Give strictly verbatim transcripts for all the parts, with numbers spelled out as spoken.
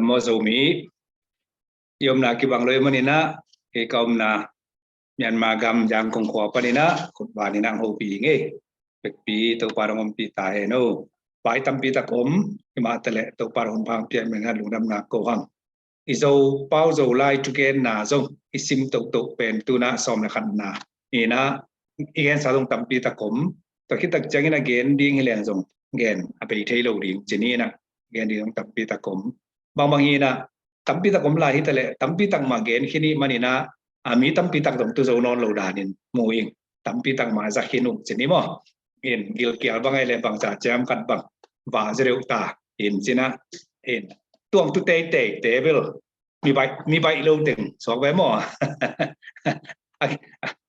Maw Zomi, i omna kibang lo i maninah, kei ka omna Myanmar gam Yangon khua paninah khutbang inah hopih ing ei. Bekpi Topa dong ompih ta hen o. Vai tampi tak om, himah taleh Topa dong hun pha piak maninah lungdamna ko hang. I Zo pau Zo lai thugenna zong i sim tohtoh pen tunah sawm le khatna inah i gensa zong tampi tak om. Tua khit tak ciangin a gen ding hi leng zong gen a bei thei lo ding ci ni inah gen ding zong tampi tak om. Bangbang hi inah tampi tak om lai hi taleh tampi tak mah gen khin i maninah a mi tampi tak zong tu zo nawn lo danin mu ing. Tampi tak mah za khin uh ci ni maw. In gilkial bang ai le bangza ciam khat bang va za deuh ta in cinah in tuang tu teitei te bel mi baih, mi baih lo teng suak ve maw. A,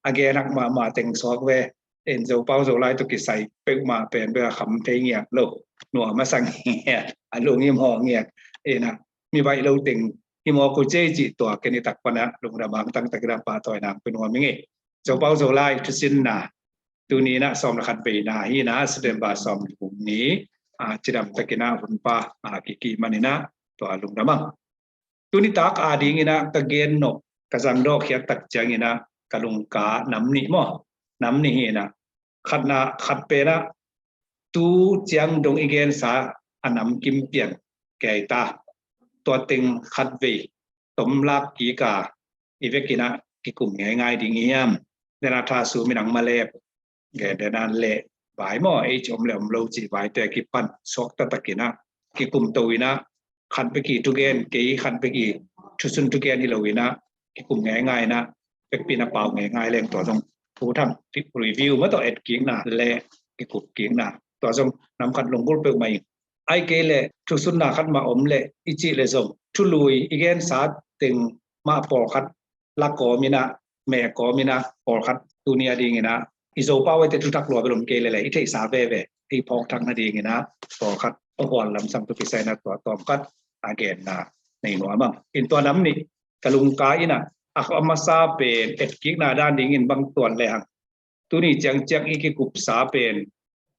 a genak mahmah teng suak ve. In Zo pau Zo lai tawh kisai peuhmah pen bel a kham thei ngiat lo. Nuam a sa ngiat, a lunghimawh ngiat. Inah mi baih lo teng himawh ko cei cih tua ken i tak panah lungdam hang tangtak inah pahtawi nang pe nuam ing ei. Zo pau Zo lai thusinna tuni inah sawm le khat veina hi inah September sawm le thum ni a cidam takinah hun pha a kiki maninah tua lungdam hang. Tuni tak a dinginah ka gen nop ka zang dawk khiat tak cianginah ka lungka nam nih maw? Nam nih hi inah khatna khat penah tu ciang dong i gensa a nam kim pian kei ta. Tua teng khat vei tom lak kik a i vekinah kikum ngeingai ding hiam? Dena tha su minang malep gen dena leh vai maw, ei ci om le om lo cih vaite kipan suak taktakinah kikum to inah khat beki thugen kei khat beki thusun thugen hi lo inah kikum ngeingai inah bekpina pau ngeingai leng tua zong thu thang review maw tawh etkikna le kikup kikna tua zong nam khat lunggulh peuhmah ing. Ai kei le thusunna khat mah om le i cih le zong thului i gensa teng mah pawlkhat la kawm inah meh kawm inah pawlkhat tuni a dinginah i Zo pau aite thuthak lua bel om kei lele i theihsa veve i phawk thak nadinginah pawlkhat a hual lamsang tu kisai inah tua tawmkhat a genna nei nuam hang. In tua nam nih ka lungka inah a masa pen etkikna dan dingin bang tuan le hang. Tuni ciangciang i kikupsa pen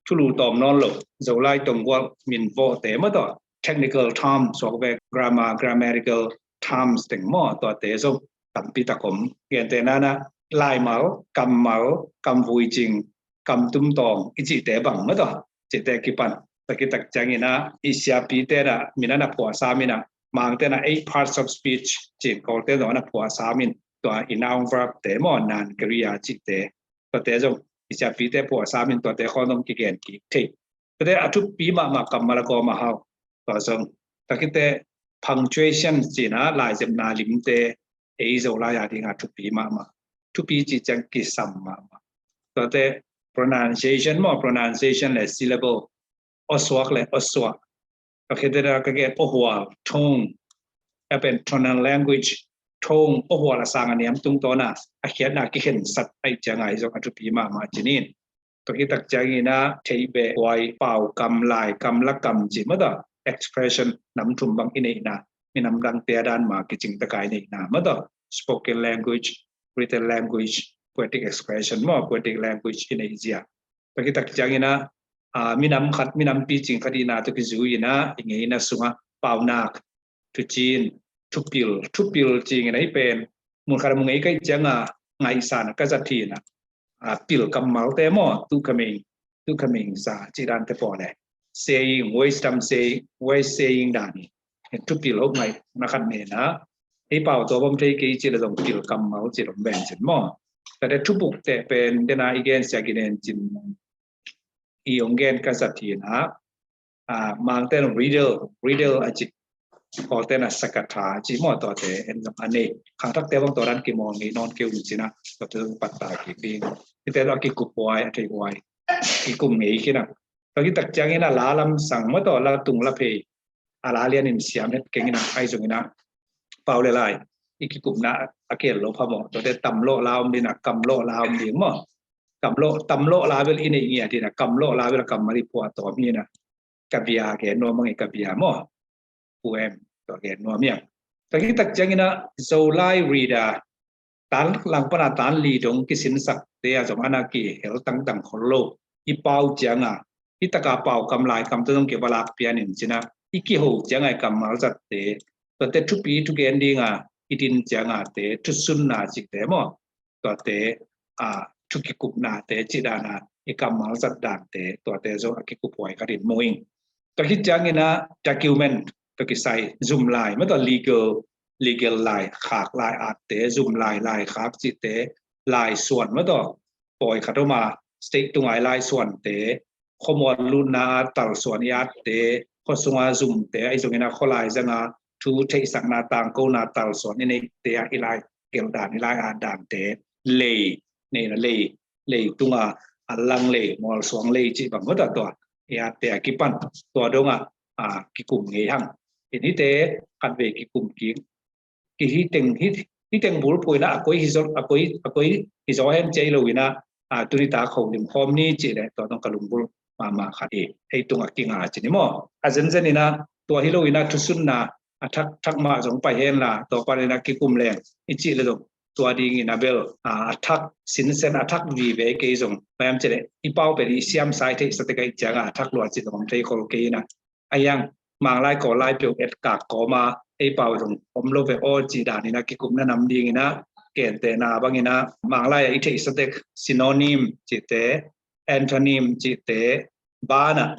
thulu tawm nawn lo Zolai tonggual min vawhte maw tawh technical terms suak ve, grammar, grammatical terms teng maw tuate zong tampi tak om. Gente nanah laimal, kammal, kamvui cing, kamtum tawng i cihte bang maw tawh cihte kipan. Tua kitak cianginah i siapite nah minah na phuahsa minah Mangte nah eight parts of speech cin Kawlte zong na phuahsa min tua i noun verb te maw nan kariya cihte tuate zong i siapite phuahsa min tuate khawng zong kigen kik thei. Tuate a thupi mahmah kammal a kawm a hau tua zong. Tua khite punctuation cina laizepna limte ei Zolai a dinga thupi mahmah. Thupi cih ciang kisam mahmah. Tuate pronunciation maw, pronunciation le syllable, awsuak le awsuah. Tua khite na ka gen awhual, tone, a pen tonal language, tone, awhual a sang a niam tungtawna a khiatna kikhensat aih cianga hi zong a thupi mahmah cinin. Tua kitak cianginah theih beh huai, pau kam, lai kam, la kam ci maw tawh expression nam thum bang i neihna minam dangte a dan ma kicing taka i neihna maw tawh spoken language, written language, poetic expression maw, poetic language i neih zia. Tua kitak cianginah minam khat minam picing khat ihna tua kizui inah i ngeina sungah paunak, thucin, thupil, thupil cingin ahi pen mun khat a mu ngei kaih cianga ngaihsan a ka zat hi inah pil kammalte maw, tukhaming, tukhaming sa ci dante pawh le saying, wisdom saying, wise saying dan hi. Thupil hok ngaih na khat nena ei pau tua bom thei kei ci le zong pil kammal ci lom ben cin maw. Tate thupuk teh pen dena i gen sia ginen cin i ong gen ka zat hi inah Mangte in riddle, riddle a ci, Kawlte na sakatha ci maw tuate en zong a nei. Khangthakte bang tua dan kimawl ngei nawn kei un cinah tuate zong patta kik ding. Hite zong a kikup huai, a thei huai, kikum ngei kinah. Tua kitak ciangin a la lamsang maw tawh la tung la phei a la lianin siam het kenginah ahi zonginah pau le lai i kikupna a kel lo phamawh. Tuate tamlawh la om dinah kamlawh la om ding maw. Kamlawh, tamlawh la bel i neih ngiat inah kamlawh la bel a kammal i phuah tawm hi inah ka bia gen nuam ang i ka bia maw. Pu em tua gen nuam hiam. Tua kitak cianginah Zolai rida tan lang pana tan li dong kisinsakte a zong ana kihel tangtang khol lo. I pau cianga i taka pau kam lai kamte zong kivalak pianin cinah i kiho cianga i kammal zatte Tuate thupi thugen dinga i din cianga te thusunna cihte maw, tuate a thukikupnate cih dana i kammal zat dante tuate zong a kikuphuai khatin mu ing. Tua khit ciangina document tua kisai zumlai maw, tua legal, legal lai khak lai atte, zumlai lai khak cihte, lai suan maw, tua pawi khat oma state tungai lai suante, khuamual lutna a talsuan i atte, khuasunga zumte, ahi zongina khualai zanga thu theihsakna tangkona talsuan i neite a i lai geldan i lai atdante, lei neina lei, lei tunga a lang lei, mualsuang lei cih bang maw, tua i atte a kipan tua donga a kikum ngei hang. In hite khatvei kikum kik, ki hiteng hi, hiteng bulphuina a koi hi zo, a koi, a koi hi zo hen cei lo ina a tuni ta kho lim khawm ni cih le tua dong ka lungbul mama khat hi. Hei tunga kinga cini maw, a zenzen ina tua hi lo ina thusunna a thak thak mah zong pai henla tua pan ina kikum leng i cih le dong tua dingina bel a thak sinsen a thak vive kei zong mayam cele i pau pen i siam sai theih sa te kai cianga a thak lua cih zong om thei khol kei ina. A hiang Manglai Kawllai peuh et kak kawma ei pau zong om lo ve aw cih danina kikumna nam dingina kentena bangina Manglai a i theihsatek synonym cihte, antonym cihte, bana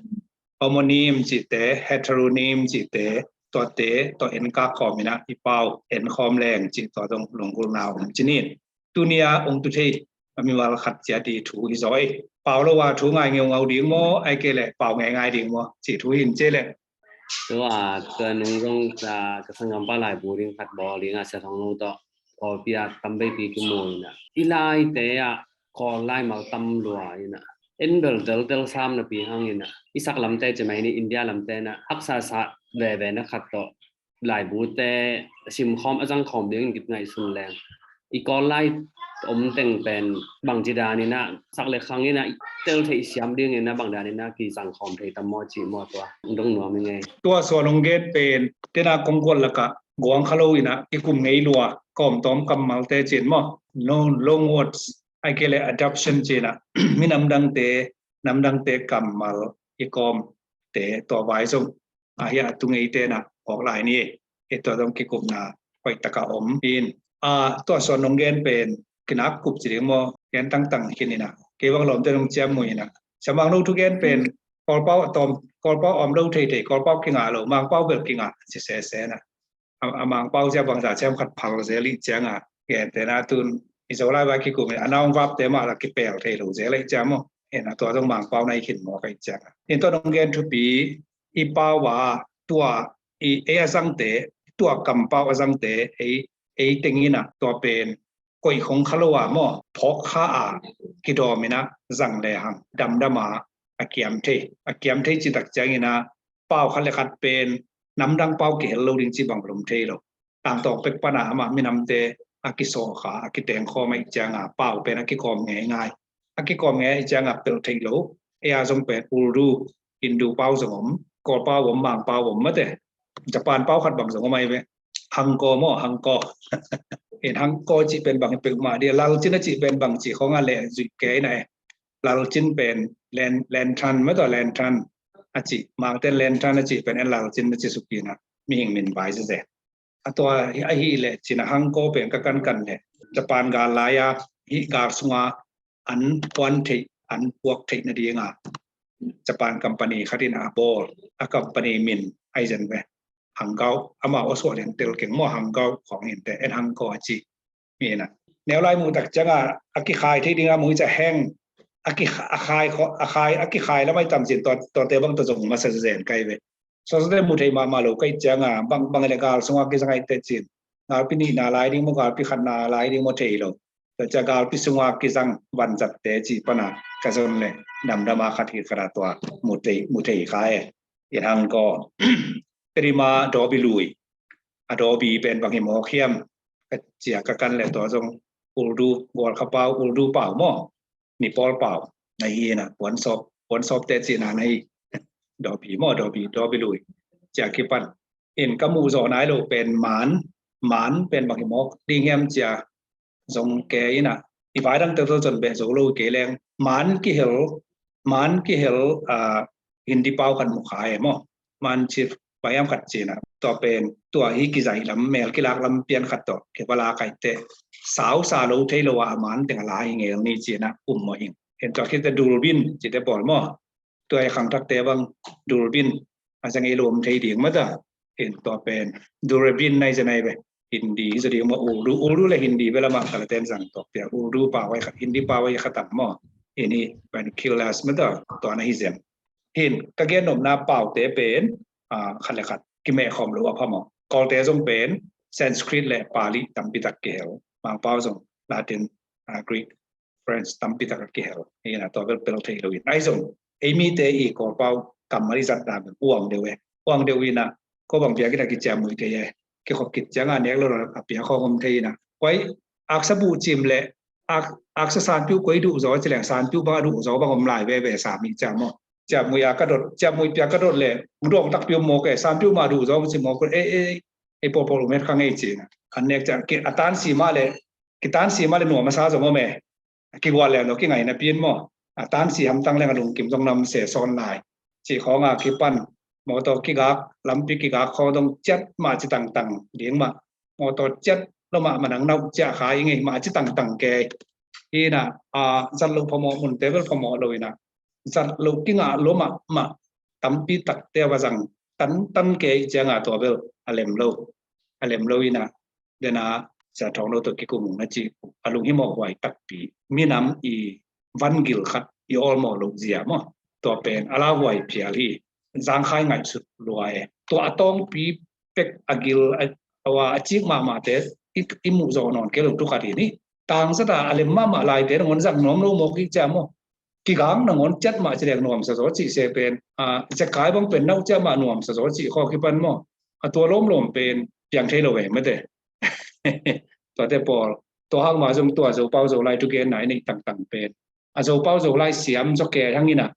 homonym cihte, heteronym cihte, tuate tua en kak khawmina i pau en khawm leng cih tua zong lunggulna om cinin. Tunia ong tu thei a mimal khat ciat i thu hi zaw ei. Pau lo a thu ngai ngeungau ding maw, ai kei le pau ngai ngai ding maw, ci thu hin cie le. Tua tua nung zong ka sanggampa laibu ding khat bawl ding a sia thong lo tawh pawlpi a tam veipi kimu ina i laite ah Kawl lai mal tam lua ina en bel teltel sam napi hang ina i sak lamte cimai ni India lamte na haksa sa veve na khat tawh laibute simkhawm a zangkhawm dingin kit ngaihsun leng i Kawl lai om teng pen bangci danina sak le khangina i tel thei siam dingina bang danina ki zangkhawm thei tam maw ci maw tua dong nuam i ngei. Tua suan hong gen pen tena kongkual laka guang kha lo ina kikum ngei lua kawmtawm kammalte cin maw, no long words ai kei le adoption cina minam dangte, nam dangte kammal i kawmte tua vai zong a hi a tu ngei tena awk lai ni. I tua zong kikupna koihtaka om in a tua suan nong gen pen kinak kup ci ding maw, gen tangtang khin ina kei bang lawmte nong ciam mu ina samang no thu gen pen Kawlpau a tawm, Kawlpau a om lo thei thei, Kawlpau kinga lo, Mangpau bel kinga ci sese na. A Mangpau cia bangza ciam khat phal zel i cianga gentena tun i zo lai vai kikum a naung vapte mah la kipel thei lo zel i ciam maw. Ena tua zong Mangpau na i khin maw ka i cianga in tua nong gen thupi i pau a tua i ei a zangte, tua kampau a zangte ei, ei tengina tua pen koih khong kha lo a maw, phawk kha a kidawm ina zang le hang damdam a a kiam thei, a kiam thei citak ciangina pau khat le khat pen namdang pau kihel lo ding ci bang lum thei lo. Tangtawng pek pana amah minamte a kisawkha a kitengkhawm a i cianga pau pen a kikawm ngeingai, a kikawm ngei a i cianga pel thei lo. Ei a zong pen Urdu, Hindu pau zong om, Kawl pau om, Mang pau om mate. Japan pau khat bang zong om ai ve. Hangko maw, hangko. In hangko cih pen bang hi pek mah dia, lalcin a cih pen bang cih khong a leh zuih kei na e. Lalcin pen lantern mah tawh, lantern a cih, Mangten lantern a cih pen en lalcin a cih sukina mihing min vai zeze. A tua ahi leh cina hangko pen ka kankan leh Japan gal lai-a hih gal sunga an puan theih, an puak theih nadinga Japan company khatin a bawl, a company min ai zen ve. Hangkau, amau a suah lian tel keng maw, hangkau khawng hinte, en hangkau a ci. Mina neu lai muh tak cianga a kikhai thei dinga muh i ca heng, a kikhai, a khai, a kikhai lamai tamcin tuate bang ta zong masa zen kai ve. Sawsawte mu thei mahmah lo kai cianga bang, bang le gal sunga kizang ai te cin. Galpi nihna lai ding maw, galpi khatna lai ding maw thei lo. Tua cia galpi sunga kizang vanzatte cih pana ka zon le damdama khat hi khat a tua mu thei, mu thei kha e. In hangko. Teri ma dawbi lui. A dawbi pen bang hi mawk hiam? Ka cia ka kan le tua zong Urdu, Gualkha pau, Urdu pau maw? Nipawl pau na hi na, puansawp, puansawpte cihna na hi. Dawbi maw, dawbi, dawbi lui. Cia kipan in ka muh zawh nai lo pen man, man pen bang hi mawk ding hiam cia zong ke ina i vai dang teutel zon beh zo lo kei leng man kihel, man kihel Hindi pau khat mu kha e maw. Man chip Bang hiam khat cina, tua pen tua hi kizai lam, mel kilak lam pian khat tawh kei bala kaite, sau sa lo thei lo a, a man teng a la hi ngel ni cina um mawh ing. En tua khit te durbin cite bawl maw? Tua i khangthakte bang durbin a zang i lum thei ding mata. En tua pen durbin nai za nai ve. Hindi hi zaw ding maw, Urdu, Urdu le Hindi ve lamah kalaten zang tawk pia. Urdu pau ai khat, Hindi pau ai khat ang maw? Ini binoculars mata, tua na hi zen. Hin ka gen nopna paute pen khat le khat kimeh khawm lo a pha maw? Kawlte zong pen Sanskrit le Pali tampi tak kihel. Mangpau zong Latin, Greek, French tampi tak a kihel. Ina tua bel pel thei lo in, ai zong ei mite i Kawlpau kammal i zatna bel uang deuh e. Uang deuh ina ko bang piak ina kiciamui thei e. Kikhop kit cianga nek lo a piak khawng om thei ina. Kuai aksa buh cim le aksa sanpiu koi duh zaw ci leng sanpiu bang a duh zaw bang om lai veve Sami ciam maw? Ciamui a ka dot, ciamui pia ka dot le mudawng takpiu mawk e, sanpiu mah duh zaw ci mawk e. Ei pawlpawl um het kha ngei cina. An nek ciang a tansi mah le, kitansi mah le nuam a sa zong om e. Kigual leng no kingaina pian maw? A tansi hamtang leng a lungkim zong nam se sawn lai. Ci khawnga kipan mawtaw kigak, lampi kigak khaw dong ciat mah ci tangtang ding mah. Mawtaw ciat lo mah manang nau ciah kha i ngei mah ci tangtang kei. Ina a zat lo phamawh munte bel phamawh lo ina zat lo kingah lo mah mah tampi takte a va zang tantan kei cianga tua bel a lem lo. A lem lo ina dena sia thawng lo tawh kikum ung na ci a lung hi mawh huai takpi. Minam i van gil khat i awlmawh lo zia maw? Tua pen a lauhuai phial hi. Zangkhai ngaihsut lua e. Tua a tawngpi pek a gil a cik mahmahte i muh zawh nawn kei lo tu khat hi ni. Tangzata a lem mahmah laite nangawn zang nuam lo mawk hi cia maw? Kigang nangawn ciat mah ci lek nuamsa zaw cih se pen a zekai bang pen nauh ciah mah nuamsa zaw cih khaw kipan maw? A tua lawmlawm pen piang thei lo ve mate. Tuate pawl tua hang mah zong tua Zopau Zolai thugenna i neih tangtang pen a Zopau Zolai siam zaw ke hangina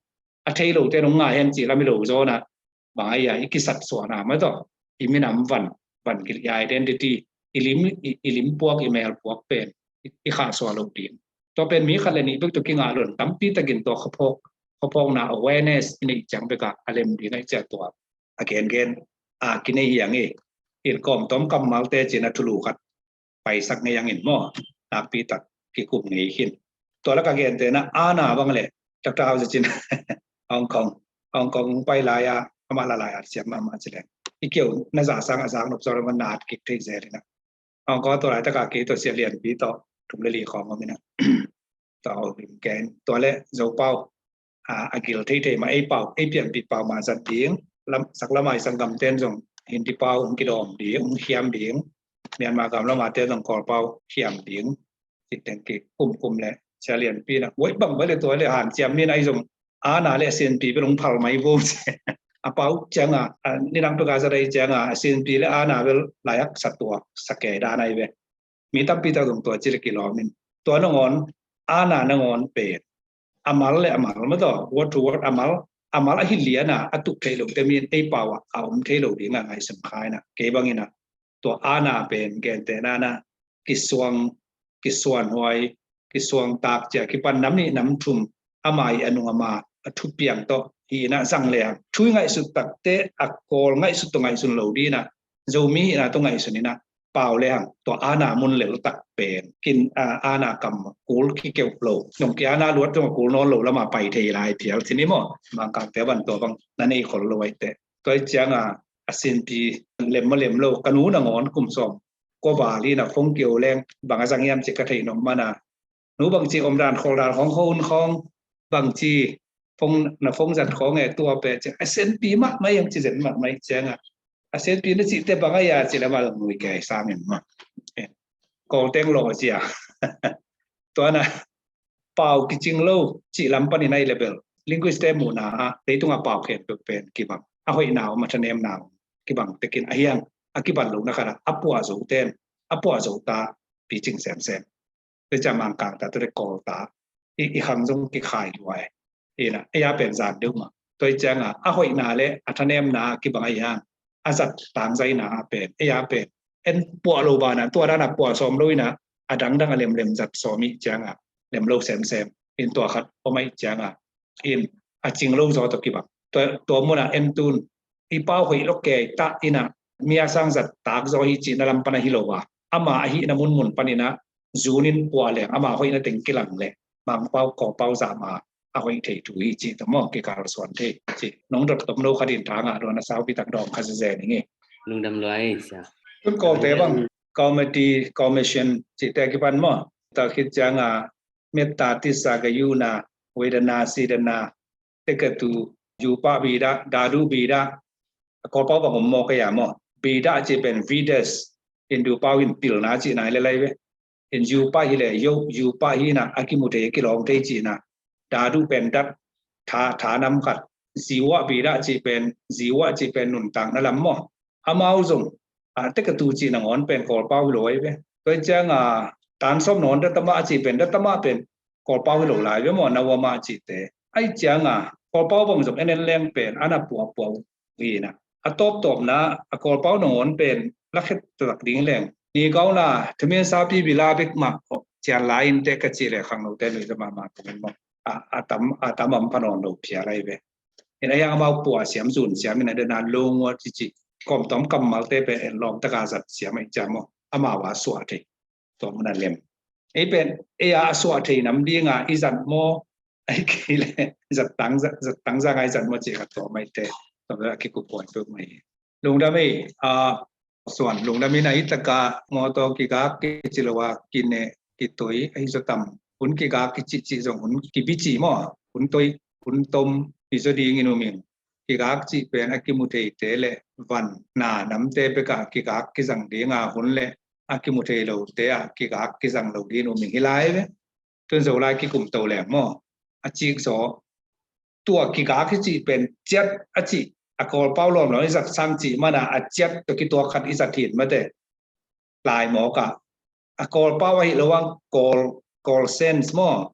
a thei lote nong ngai hen cih lam i lo zawna bang a ia i kisat suahna mah tawh i minam van, van gil i identity, i lim, i lim puak i mel puak pen i khah suah lo ding. Tua pen mi khat le nih bek tawh kingah lon tampi takin tua khuaphawk, khuaphawkna awareness i neih ciang beka a lem ding a i ciah tua a gengen a kinei hiang i. In kawmtawm kammalte cina thulu khat paisak ngei angin maw? Nakpi tak kikum ngei khin. Tua laka gente na ana bang le Doctor Hau Za Cin Hong Kong, Hong Kong pai lai a amah la lai a siam mahmah ci leng i keu na za sang a zak nop zaw na at kik thei zel ina. Hong Kong tua lai taka kei tua sia lianpi tawh thum le li khawng om ina. Tua hau lim ken tua le Zopau a gil theithei mah ei pau ei pianpih pau mah zat ding. Saklamai sanggamten zong Hindi pau hong kidawm ding, hong khiam ding. Myanmar gam lamate zong Kawlpau khiam ding. Citeng ki kumkum le sia lianpi na wai bang bai le tua le hanciam ni na i zong ana le a sianpi bel hong phal mai vo. A pau cianga a nidang peka zat a i cianga a sianpi le ana bel laiak sa tua sa kei dan a i ve. Mi tampi tak zong tua ci le kilawm in tua nangawn ana nangawn pen amal le amal mah tawh word to word amal, amal a hi liana a tuk thei lo te min ei pau ah a om thei lo dinga ngaihsun khaina kei bangina tua ana pen gente nana kisuang, kisuanhuai, kisuang tak cia kipan nam nih nam thum ama i a nung ama a thupiang tawh hi ina zang le hang thui ngaihsut takte a Kawl ngaihsut tawh ngaihsun lo dina Zomi hina tawh ngaihsun ina pau le hang tua ana mun lel tak pen kin ana kam kul kikeuh lo nong ki ana luat zong a kul nawn lo lama pai thei lai phial cini maw? Mangkangte ban tua bang na nei khol lo aite tua i cianga a sinpi lem ma lem lo ka nu nangawn kum sawm kua val hi na phone kio leng bang a zang hiam ci ka thei nop mana nu bangci om dan khol dan khawng khawng bangci phone na phone zat khawng e tua pe ci a senpi mah mai ang ci zen mah mai cianga a senpi na cihte bang a ia ci le mal mui kei sangin mah kawlteng lo a cia tuana pau kicing lo cih lam panin a i le bel linguist te muhna ah leitunga pau khempeuh pen kibang a hoihna om a thanemna om kibang tekin a hiang a kiban lo na khat ah a puah zo ten a puah zo ta picing semsem. Te cia Mangkang ta te le Kawl ta i khang zong kikhai lua e. Ina ei a pen zan deuh mah tua i cianga a hoihna le a thanemna kibang a i hiang a zat tangzaina a pen ei a pen en puah lo bana tua dana puah sawm lo ina a dangdang a lemlem zat sawm i cianga lem lo semsem in tua khat om a i cianga in a cing lo zaw tawh kibang tua muna en tun i pau hoih lo kei ta inah mi a sang zat tak zaw hi cihna lam pan ahi lo a, ama ahihna munmun pan inah zunin pua leng ama hoihna teng kilang leh Mangpau Kawlpau zahma a hoih thei thu hi cih tawh maw kikalsuan thei cih nong dot tomno khat in thangah duan a saupi tak dawng kha zezen ing e. Lungdam luai sia. Tun Kawlte bang committee commission cihte a kipan maw, tua khit cianga metta tissa gayuna, wedana sidana, tekatu, yupa bida, dadu bida, a Kawlpau bang om maw kaya maw, bida cih pen vidas, Hindu pau in pilna cihna hi le lai ve. In yupa hi le yo, yupa hi na a kimu thei a kilawm thei cihna, dadu pen dat, tha, tha nam khat, ziwa bida cih pen, ziwa cih pen nuntakna lam maw. Amau zong a tekatu cih nangawn pen Kawlpau hi lo ai ve. Tua cianga tansawm nangawn datama a cih pen, datama pen Kawlpau hi lo lai ve maw, nawama cihte. Ai cianga Kawlpau bang zong en en leng pen ana puapua uh hi na. A tawptawpna a Kawlpau nangawn pen lakhet tak ding leng ni kauna thumin sapi bila bek mah cian lai in te ka cih leh khangnote nuih mahmah tumin maw. A, a tam, a tam am pha nawn lo phial ai ve. In a hiang amau pua siam zun siam in a dena lungua cici kawmtawm kammalte pen en lawm taka zat siam ai ciam maw. Amau a suah thei. Tua mun a lem. Ei pen, ei a suah thei nam dinga i zat maw, ai kei le zat tang, zat tang zanga i zat maw cih khat tua maite. Tua a kikup puan tuk mai. Lungdam ei, a, suan lungdam in a hi taka mawtaw kigak kici lo a kine kitoi ahi zaw tam. Hun kigak kici ci zong hun kibici maw, hun toi, hun tom hi zaw ding in um ing. Kigak cih pen a kimu theite le van na namte peka kigak kizang dinga hun le a kimu thei lote a kigak kizang lo ding um ing hi lai ve. Tun Zolai kikum to leng maw. A cik zaw tua kigak i cih pen ciat a cih a Kawlpau lawm lawm i zat sang cih mana a ciat tua kituak khat i zat hin mate. Lai mawk ah a Kawlpau ahi lo ang Kawl, Kawl sense maw.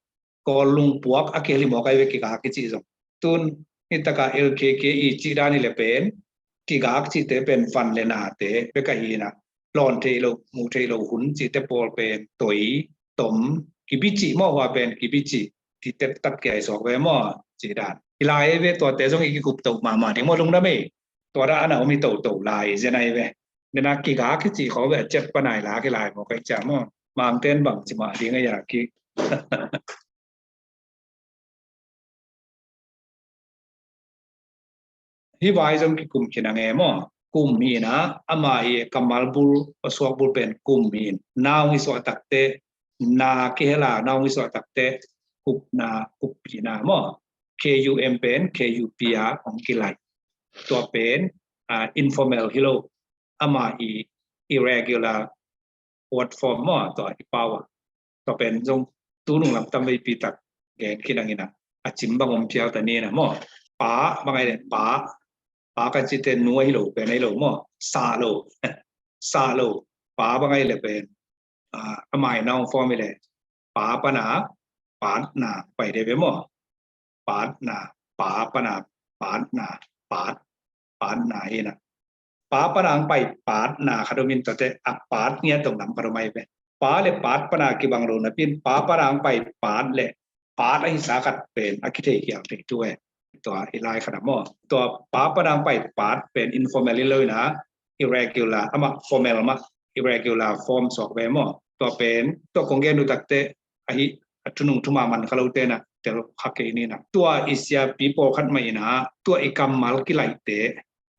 Kawl lungpuak a kihel hi mawk ai ve kigak i cih zong. Tun hi taka L K K i cih dan hi le pen kigak cihte pen van le nate pek ahi na. Lawn thei lo, mu thei lo hun cihte pawl pen toi, tom, kibici maw hua pen kibici. Ti tep tat kiai suak ve maw cih dan. I lai ve tuate zong i kikup to mahmah ding maw lungdam ei. Tua da ana om i to to lai zen ai ve. Nena kigak i cih khawng ve a ciat panai la kilai maw kai ciah maw. Mangten bang ci mah ding a ya ki. Hi vai zong kikum khin a nge maw. Kum hi na ama hi kammal bul a suak bul pen kum hi. Nau hi suah takte na kihela nau hi suah takte kup na kup hi na maw. K U M pen K U P a hong kilai. Tua pen a, informal hi lo. Ama hi irregular word form maw tua i pau a. Tua pen zong tunung lam tam veipi tak gen khin ang ina a cim bang om phial ta ni na maw. Pa bang ai le pa, pa kan cite nu ahi lo pen ahi lo maw. Sa lo, sa lo, pa bang ai le pen a, a mai noun form i le pa pana, patna pai de ve maw. Patna, pa pana, patna, pat, patna hi na. Pa pana ang pai patna khat om in tate a pat ngia tong lam khat om ai ve. Pa le pat pana kibang lo na pin pa pana ang pai pat le pat ahi sa khat pen a kithei hiang thei tu e. Tua i lai khat a maw. Tua pa pana ang pai pat pen informal i lo ina irregular ama formal ma irregular form suak ve maw. Tua pen tua kong gen du takte ahi a thunung thuma man kha lo tena tel kha kei ni na. Tua i siapi pawlkhat mah ina tua i kammal kilaite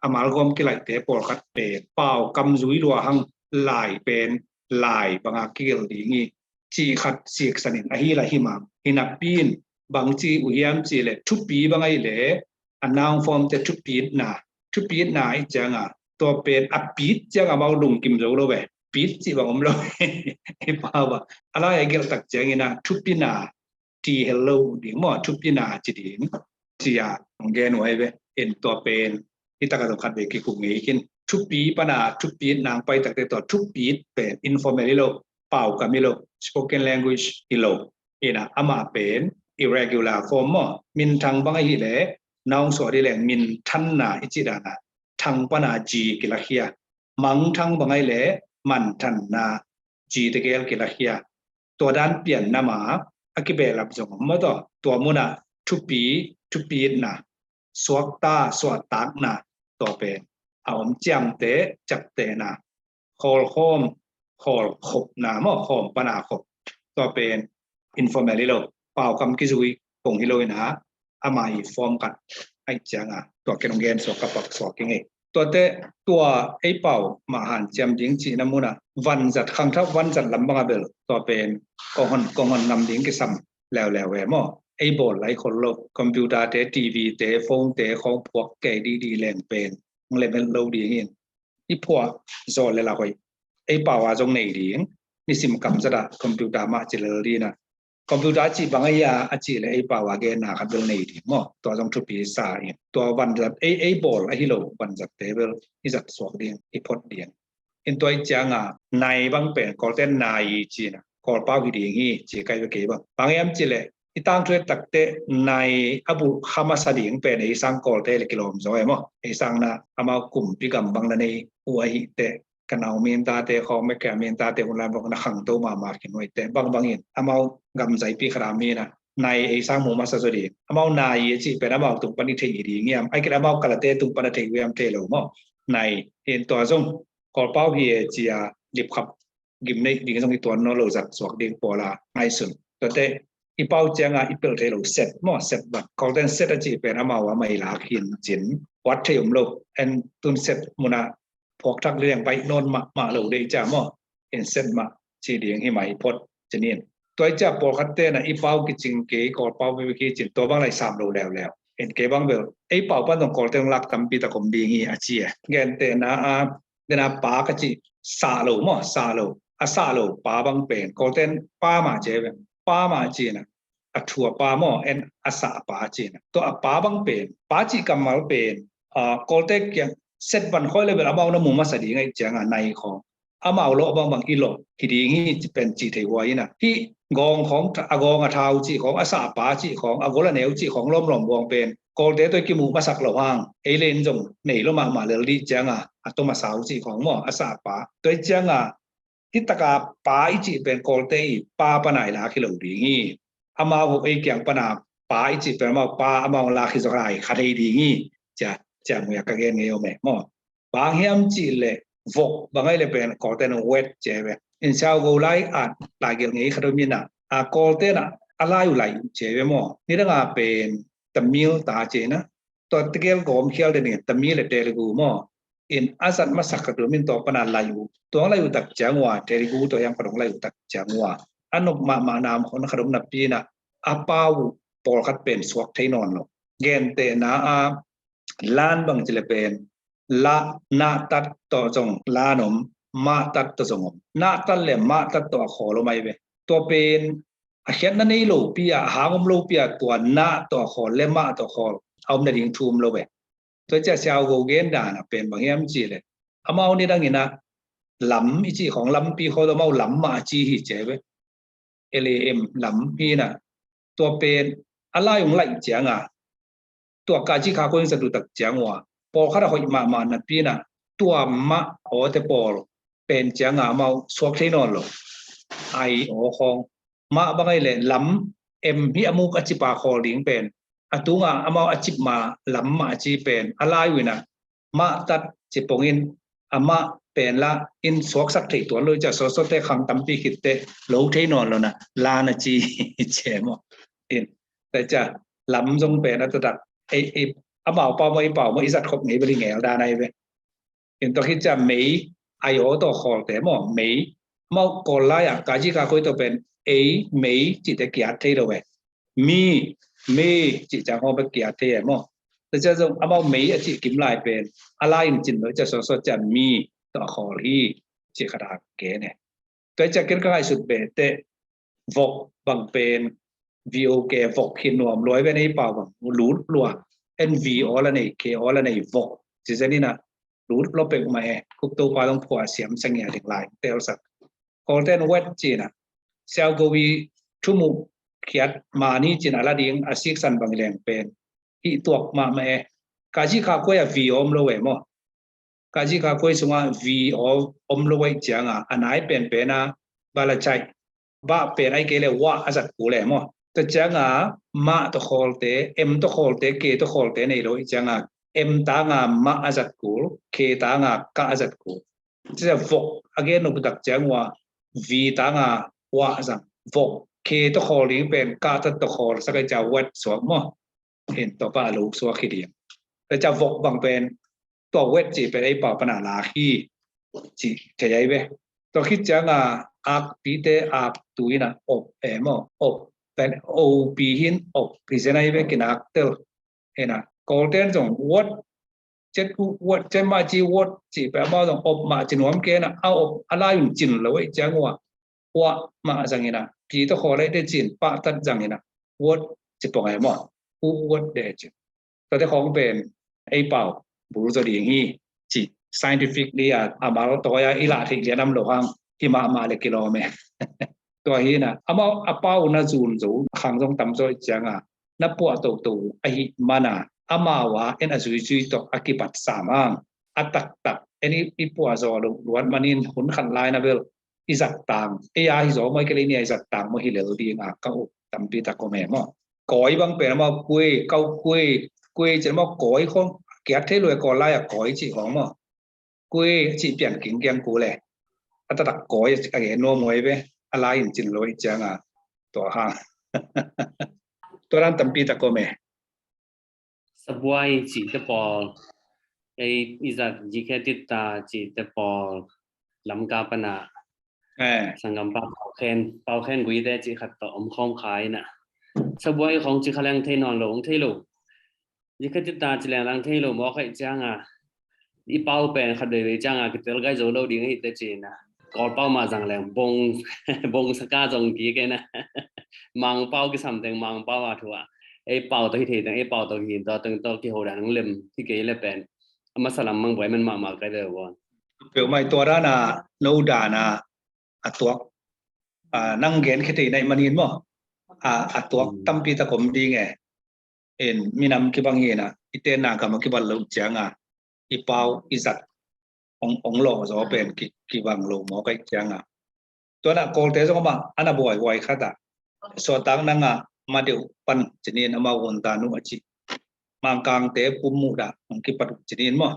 a malgawm kilaite pawlkhat pen pau kam zui lua hang lai pen lai banga kigel ding i cih khat siksan in ahi la hi mang. Hi napi in bang ci uh hiam ci le thupi bang ai le a noun form te thupitna, thupitna i cianga tua pen a pit cianga mau lungkim zo lo ve. Pit ci bang om lo i pa ba a lai a gelh tak ciangina thupina ti hel lo ding maw thupina ci ding. Cia hong gen uh ai ve. En tua pen hi taka zong khat ve kikum ngei khin. Thupi pana thupit nang pai takte tua thupit pen informal hi lo, pau kam hi lo, spoken language hi lo. Ina ama pen irregular form maw. Minthang bang ahi le noun suah di leng minthanna i ci dana thang pana ji kilakhia. Mangthang bang ai le manthanna ji tegel kilakhia. Tua dan pian nama a kibehlap zong om maw taw. Tua muna thupi, thupitna, suakta, suahtakna, Tua pen a om ciamteh, ciaptehna, khawlkhawm, khawlkhopna maw, khawm pana khop. Tua pen informal hi lo, paukam kizui kong hi lo ina, ama i form khat aih cianga tua ken hong gen suak ka pak suak ing ei. Tuate tua ei pau mah hanciam ding cihna muna vanzat, khangthak vanzat lam banga bel tua pen kong hon, kong hon ngam ding kisam leuleu ve maw. Ei bawl lai khol lo, computer te, T V te, phone te khawng phuak kei didi leng pen hong lemel lo ding in. I phuah zaw le la hoih ei pau a zong nei ding. Nisim kamzat ah computer mah ci lel dina. Computer a cih bang ahi a, a cih le ei pau a genna khat bel nei ding maw. Tua zong thupi sa in. Tua vanzat ei, ei bawl ahi lo vanzat te bel i zat suak ding, i phot ding. In tua i cianga nai bang pen Kawlten nai i cina, Kawlpau hi ding hi ci kai ve kei bang. Bang hiam ci le i tangthu et takte nai a bulh kha masa ding pen ei sang Kawlte le kilawm zaw e maw. Ei sang na amau kumpi gam bang na nei uh ahi te, ka nau mintate khawng, mekea mintate hun lai bang na khangto mahmah khin uh ahi te, bangbangin amau gam zaipi khat a mi na nai ei sang mu masa zaw ding. Amau nai i a cih pen amau tung pan i thei hi ding hiam, ai kit amau kalate tung pan a thei uh hiam thei lo maw. Nai in tua zong Kawlpau hi e cia lipkhap gimneih ding zong i tuan nawn lo zat suak ding pawla ngaihsun. Tuate i pau cianga i pelh thei lo set maw, set vat. Kawlten set a cih pen amau a mai lak hin cin wat thei um lo. En tun set muna phuak thak liang baih nawn mahmah lo deih cia maw. In set mah ci ding hi mai phot cinin. Tua i cia pawlkhat tena i pau kicing kei, Kawlpau veve ki cin, tua bang lai sam lo leuleu. In kei bang bel ei pau pan zong Kawlten lak tampi tak om ding hi a ci e. Gentehna a dena pa ka cih sah lo maw, sah lo. A sah lo pa bang pen Kawlten pa mah ci e ve. Pa mah cina a thu a pa maw, en a sah a pa cina. Tua a pa bang pen, pa cih kammal pen Kawlte kiang set van khoi level amau na mu masa ding aih cianga nai khawng amau lawh bangbang i lawh hi ding hi ci pen cih thei huai ina. Hih gawng khawng, a gawng a thau cih khawng, a sah a pa cih khawng, a gol a neu cih khawng lawmlawm buang pen Kawlte tua i kimuh masak lo hang ei len zong nei lo mahmah lel dih cianga a tom a sau cih khawng maw, a sah a pa. Tua i cianga hih taka pa i cih pen Kawlte i pa pana i lak hi lo ding hi. Amau hok ei kiang pana pa i cih pen amau pa amau lak hi zaw lai kha thei ding hi. Cia, cia muia ka gen ngei om e maw. Bang hiam cih le vok bang ai le pen Kawlten wet ci e ve. In siau go lai at lai gel ngei khat om ina a Kawlten a lai uh lai uh ci e ve maw. Nidanga pen Tamil ta ci ina. Tua tegel gawm khial den in Tamil le Telugu maw. In a zat masak ka tumin tua pana lai uh. Tuang lai uh tak ciang ua Telugu tua hiam ka dong lai uh tak ciang ua. A nop mahmah nam hon ka dong napi ina a pau uh pawlkhat pen suak thei nawn lo. Gentehna a lan bang ci le pen la, na tat tawh zong lan om, ma tat tawh zong om. Na tat le ma tat tawh a khawl om ai ve. Tua pen a khiatna nei lo pi a, a hang om lo pi a, tua na tawh a khawl le ma tawh a khawl a om nading thu om lo ve. Tua cia siau go gen dan a pen bang hiam ci le amau nidang ina lam i cih khawng lampi khawl amau lam mah a ci hi ci e ve. L A M lam hi na. Tua pen a lai ung laih cianga tua ka ci kha ko in sa du tak ciang ua pawlkhat a hoih mahmah napi na tua mah awte pawl pen cianga amau suak thei nawn lo. Ai aw khawng mah bang ai le lam em hi a muk a cipa khawl ding pen a tunga amau a cip ma lam mah a ci pen a lai uh ina mah tat ci pongin amah pen la in suaksak thei tuan lo i cia sawsawte khang tampi khitte lo thei nawn lo na lan a ci i cia maw. In ta cia lam zong pen a tatak ei, ei, amau pau maw i pau maw i zat khop ngei beli ngel dan ai ve. In tua khit cia mei ai aw tawh khawlte maw mei maw kawl lai a ka ci ka koi tawh pen ei mei cite kiat thei lo ve. Mi, mi cih ciang hong bek kiat thei e maw. Tua ciang zong amau mei a cih kim lai pen a lai in cin lo cia sawsawt cia mi tawh a khawl hi cih khat a gen e. Tua ciang ken ka ngaihsut beh teh vok bang pen V O K vok hi nuam luai ven ei pau bang lut lua. En V aw la nei, K aw la nei vok. Ci zen ina lut lo pek ma e. Kup to pa dong phua siam sangia ding lai telsak. Kawlten wet cina siau go wi thumu khiat mani cina la ding a siksan bang leng pen hi tuak mahmah e. Ka ci kha kuai a vi om lo e maw. Ka ci kha kuai sunga vi om lo e cianga a nai penpen a bala chai ba pen ai kei le wa a zat ku le maw. Ta cianga ma to khawlte, em to khawlte, ke to khawlte nei lo i cianga M tanga mah a zat kul, K tanga kah a zat kul. Cia vok a gen nop tak ciang ua V tanga uah zang. Vok K tawh khawl ding pen kah tawh khawl sak ai cia wet suak maw. In tua pa a lo suak hi ding. Tua cia vok bang pen tua wet ci pen ei pau pana lak hi ci thei ai ve. Tua khit cianga akpite aktu ina op e maw, op pen op hin op hi zen ai ve kinak tel. Ina Kawlten zong wet, cet wet, cet mah ci wet ci pen amau zong op mah ci nuam kena a op a lai un cin lo ei ciang ua. Uah mah zangina pi tawh khawl ai te cin pah tat zangina wet ci pong ai maw. U wet de cin. Tuate khawng pen ei pau bul zaw ding hi ci scientifically a, a mal tawi a i lah theih lian am lo hang hi mahmah le kilawm e. Tua hi na amau a pau na zun zo khang zong tam zaw i cianga na puah toto ahi mana amau a en a zuizui tawh a kipat sam hang a taktak en i, i puah zaw lo luat manin hun khat lai na bel i zat tang ei a hi zaw maw i kei le i nia i zat tang maw hi lel ding a ka up tampi tak om e maw. Kawi bang pen amau kuei, kau kuei, kuei cin amau kawi khong kiat thei lua e, kawl lai a kawi cih khong maw. Kuei cih pian king kiang ku le a taktak kawi a gen nuam huai ve. A lai in cin lo i cianga tua hang tua dan tampi tak om e. Sabuai cihte pawl, ei i zat G K Titta cihte pawl, Lamka pana eh, sanggampa Pau Khen, Pau Khen Guite cih khat tawh om khawm kha ina. Sabuai khawng cih kha leng thei nawn lo, hong thei lo. G K Titta cih leng lang thei lo mawk aih cianga i pau pen khat veivei cianga kitel gai zo lo ding ahi te cina. Kawl pau mah zang leng bong, bong saka zong kik e na. Mang pau kisam teng mang pau a thu a ei pau tawh hi thei teng ei pau tawh hi tawh teng tawh kiho dan hong lem hi kei le pen a masa lam mang buai man mahmah kai ve ua. Peuhmah i tua dana no dana a tuak a nang gen khia thei naih manin maw. A, a tuak tampi tak om ding e. In minam kibang hina i tenna gam a kibal lo cianga i pau i zat ong, ong lawh zaw pen ki, kibang lo mawk aih cianga. Tuana Kawlte zong amah ana buaihuai khat ah suahtak nanga ma deuh pan cinin amau hun ta nu a ci. Mangkangte pum muh dah hong kipat uh cinin maw.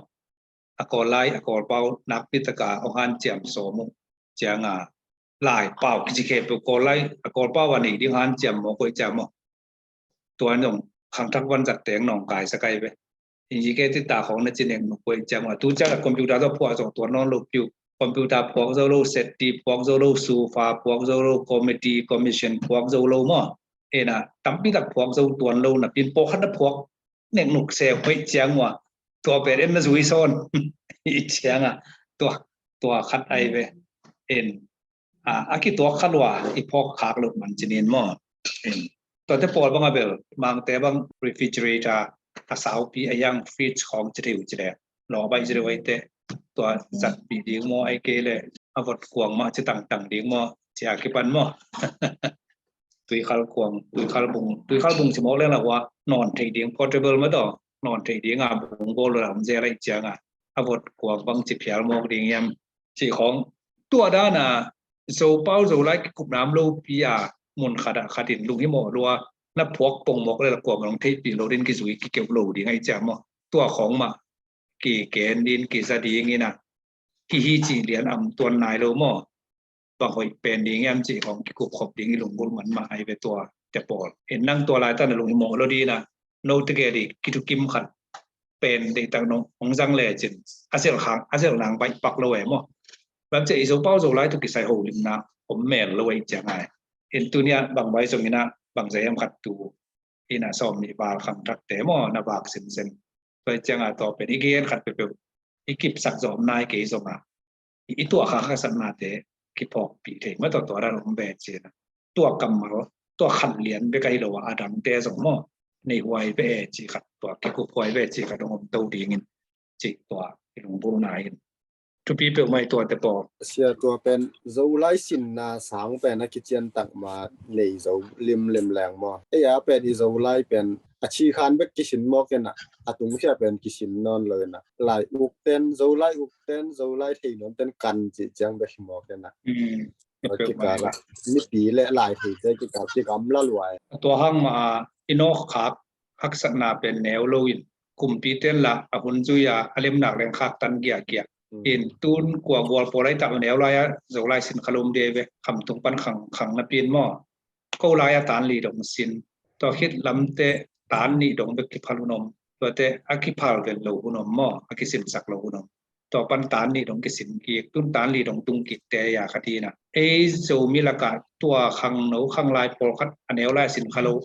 A Kawl lai a Kawl pau nakpi taka hong hanciam sawm uh cianga lai pau kici khempeuh Kawl lai a Kawl pau a nei ding hanciam mawk uh ciang maw. Tuan zong khangthak vanzat teng nawngkai sa kai ve. Inji ke ti ta khong na ci nek nuk uh ciang maw. Tu ciang a computer zong phuah zong tuan nawn lo piu. Computer phuak zo lo, setti phuak zo lo, sufa phuak zo lo, committee commission phuak zo lo maw. Ena tampi tak phuak zo tuan lo na pin pawh khat na phuak nek nuk se hoih ciang ua tua pen en na zui sawn i cianga tua, tua khat ai ve. En a, a kituak khat ua i phawk khak lo man cinin maw. En tuate pawl bang a bel Mangte bang refrigerator a saupi a yang fridge khawng ci thei uh ci le lawh baih ci deuh aite tua zatpih ding maw ai kei le a vot kuang mah ci tangtang ding maw ci a kipan maw. Tuikhal kuang, tuikhal bung, tuikhal bung ci mawk leng la hua nawn thei ding portable mah tawh nawn thei ding a bung bawl lo lam zel aih cianga a vot kuang bang ci phial mawk ding hiam ci khawng. Tua dana Zopau Zolai kikupna om lopi a mun khat ah khat in lunghimawh lua na phuak pong mawk le la kuang long theihpih lo din kizui kikeuh lo ding aih ciang maw. Tua khawng mah kiken din kiza ding ina kihi cih lian am tuan nai lo maw. Bang hoih pen ding hiam cih khawng kikup khop ding i lunggulh man mah ai ve tua te pawl. En nang tua lai tana lunghimawh lo dina no tegel i kithukim khat pen deihtak nong hong zang le cin a zelh khang a zelh nang baih pak lo e maw. Bang cia i Zopau Zolai tu kisai holimna om mel lo e ciang ai. En tunia bang bai zong ina bang zai hiam khat tu ina sawm nih val khangthakte maw na vak sinsen. Tua cianga tua pen i gen khat peuhpeuh i kipsak zawh om nai kei zonga i tuah kha khasatnate kiphawkpih thei mah tawh tua dan om ve cina. Tua kammal tua khan lian bek ahi lo a dangte zong maw nei huai ve e ci khat tua kikup huai ve ci khat dong om to dingin ci tua i lunggulhna in thupi peuhmah i tuate pawl. Sia tua pen Zolai sinna sang pen a kician tak ma nei zo limlim leng maw. Ei a pen i Zolai pen a chi khan bek kisin mawk ina a tungkhia pen kisin nawn lo ina lai ukten Zolai ukten Zolai thei nawnten kan cih ciang bek hi mawk ina. Kikala mipi le lai theite kikal kigamla luai. Tua hang ma a i nawk khak haksatna pen neu lo in Kumpi ten lah a hun zui a, a lemnak leng khak tan giahgiah. In tun kua gual pawl ai tak neu lai a Zolai sin kha lom de ve, khamtung pan khang khang na pin maw. Ko lai a tan li dong sin, tua khit lamte tan nih dong bek kiphal hun om, tuate a kiphal vel lo hun om maw, a kisinsak lo hun om. Tua pan tan nih dong kisin kik, tun tan li dong tung kik te ya kha tina. Ei Zomi lakah tua khangno khanglai pawlkhat a neu lai sin kha lo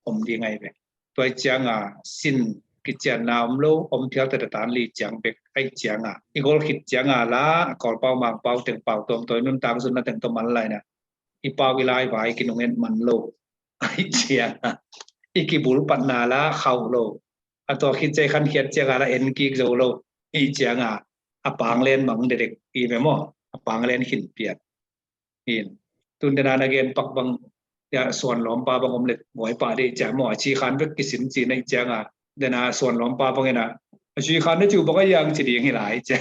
om ding ai ve. Tua i cianga sin kicianna om lo, om phial tata tan li ciang bek ai cianga i gol khit cianga la, a Kawlpau Mangpau teng pau tuam tawi nuntak zunna teng tua man laina i pau i lai vai kinungen man lo. Ai cianga i kibul patna la khauh lo. A tua khit cei khan khiat cianga la en kik zo lo. I cianga a panglen mang dedek i ve maw, a panglen khin piat. In tun dena na gen pak bang ya suan lawmpa bang om le buai pa de cia maw, a ci khan bek kisin ci na i cianga dena suan lawmpa bang ina a ci khan na ciu bang a yang ci ding hi lai cia.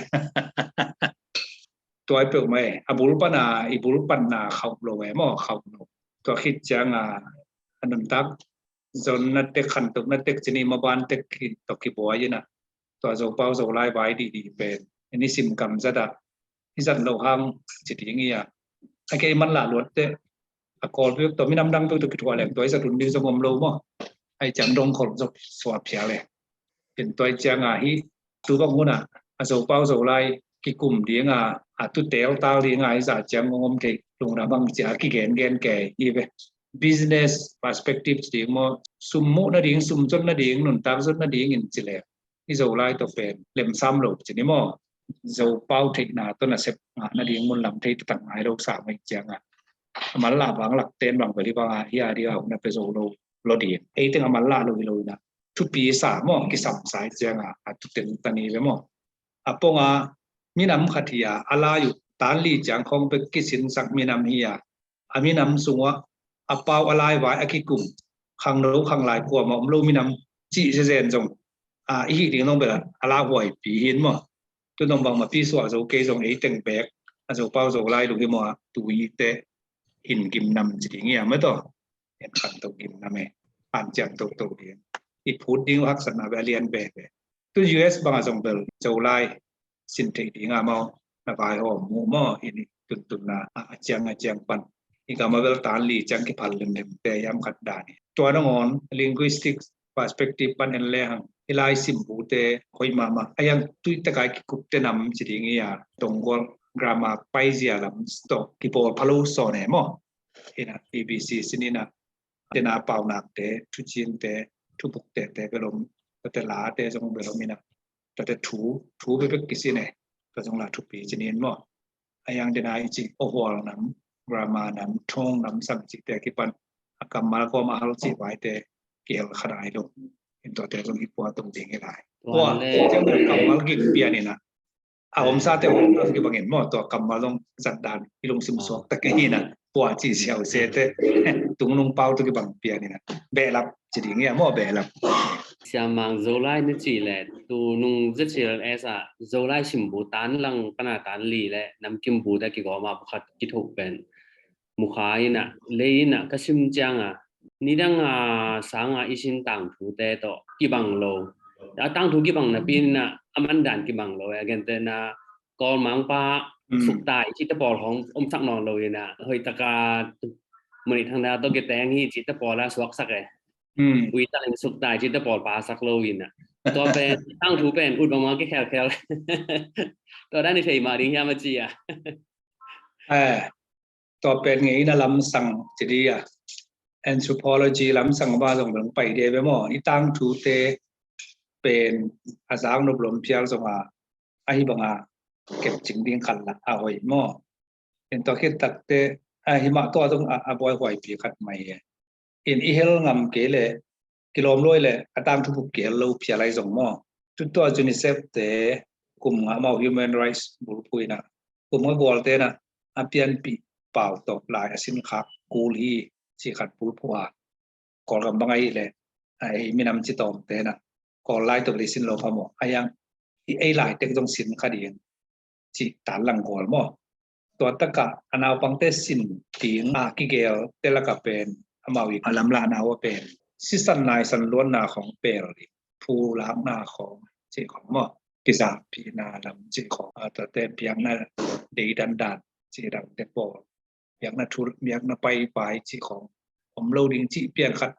Tuai peuh mai a bul pana i bul panna khauh lo e maw, khauh lo. Tua khit cianga a nuntak zon na tek khantuk na tek cini maban tek ki tok ki buai ina tua Zopau Zolai vai dih dih pen ini sim kam zata i zat lo hang ci ding ia. A kei man lah luat te a Kawl peuh tua minam dang peuh tua kithuah leng tua i zat un ding zong om lo maw. Ai ciang dong khol zok suah phial e. In tua i cianga hi tu bang huna a Zopau Zolai kikum dinga a tu tel tal dinga i za ciang ngom thei lungna bang cia kigen gen ke hi ve. Business perspective ci ding maw, sum muh nading, sum zon nading, nuntak zon nading in ci le i Zolai tawh pen lemsam lo ci ni maw. Zopau theihna tawh nasep ngah nading mun lam thei taktak ngai lo sa mai cianga a man lah bang lak ten bang beli bang a hi a ding a hun a pe zo lo lo ding. Ei teng a man lah lo hi lo ina thupi sa maw, kisam sa i cianga a tu teng ta ni ve maw. A ponga minam khat hi a, a lai uh tan li ciang khong bek kisinsak minam hi a, a minam sungah a pau a lai vai a kikum khangno khanglai kuama om lo minam cih zezen zong a i hih ding nong bela a la huaipi hin maw. Tu nong bang mapi suah zo kei zong ei teng bek a Zopau Zolai lung hi maw a tu i te hin gimnam ci ding ia maw taw. En khan to gimnam e, an ciang to to ding i phut ding haksatna ve a lian ve ve. Tu U S banga zong bel Zolai sin thei dinga maw, na vaihawm mu maw, ini tuntunna a ciang a ciang pan i gama bel tan li ciang kiphal lemlem te yam khat dan hi. Tua nangawn linguistic perspective pan en le hang i lai simbute hoih mahmah a yang tui takai kikupte nam ci ding ia, Tonggol grammar paizia lam tawh kipawl phalo sawn e maw. Ina B B C sin ina tena paunakte, thucinte, thubukte te belom, tate late zong belom ina tate thu thu bebek kisin e. Ka zong la thupi cinin maw. A yang dena i ci ohual nam, grammar nam, thong nam sam cite kipan a kammal kawm a hal ci vaite kihel khanai lo. In tuate zong i pua tung ding i lai pua ciang kammal gik pian ina a omsate om a kibangin maw, tua kammal zong zat dan i lungsim suak tak ina pua ci siau sete tungnung pau tu kibang pian ina behlap ci ding ia maw, behlap. Siamang Zolai na ci le tu nung Z C L S a Zolai simbu tan lang pana tan li le namkim bu ta kigawma pakhat kitho pen mukha ina lei ina ka sim cianga nidang a sanga i sin tangthute tawh kibang lo. A tangthu kibang napi ina a mandan kibang lo e. A gente na Kawlmangpa suktai cite pawl hong omsak nawn lo ina hoih taka muni thangda tawh kiteng hi cite pawl a suaksak e. Ui takin suktai cite pawl pasak lo ina tua pen tangthu pen ut bangma kikhelkhel. Tua dan i thei mah ding hiam a ci a. Tua pen ngeina lamsang ci dia, anthropology lamsang ba zong bang pai dia ve maw. I tangthute pen a zak nop lom phial zonga ahi banga kepcing ding khat la a hoih maw. In tua khit takte ahi mah tua zong a buaihuaipi khat mai hi. In i hel ngam kei le kilawm luai le a tangthu bup kihel lo phial ai zong maw. Tutua UNICEF te kum nga amau human rights bulphuina kum nga gual tena a pianpih pau tawh lai a sinkhak kul hi ci khat bulphuh a. Kawlgam bang ahi le a ei minam ci tawm tena Kawl lai tawh le sin lo pha maw. A yang i ei lai tek zong sin kha ding ci tan lang gual maw. Tua taka a naupangte sin ding a kigel te laka pen amau i a lamlahna uh a pen sisan naisan luanna khong pel ding. phu lakna khawng cih khawng maw, kizampihna lam cih khawng, a, tuate biakna deidandan cih lamte pawl, biakna thu, biakna paipai cih khawng om lo ding cih pian khat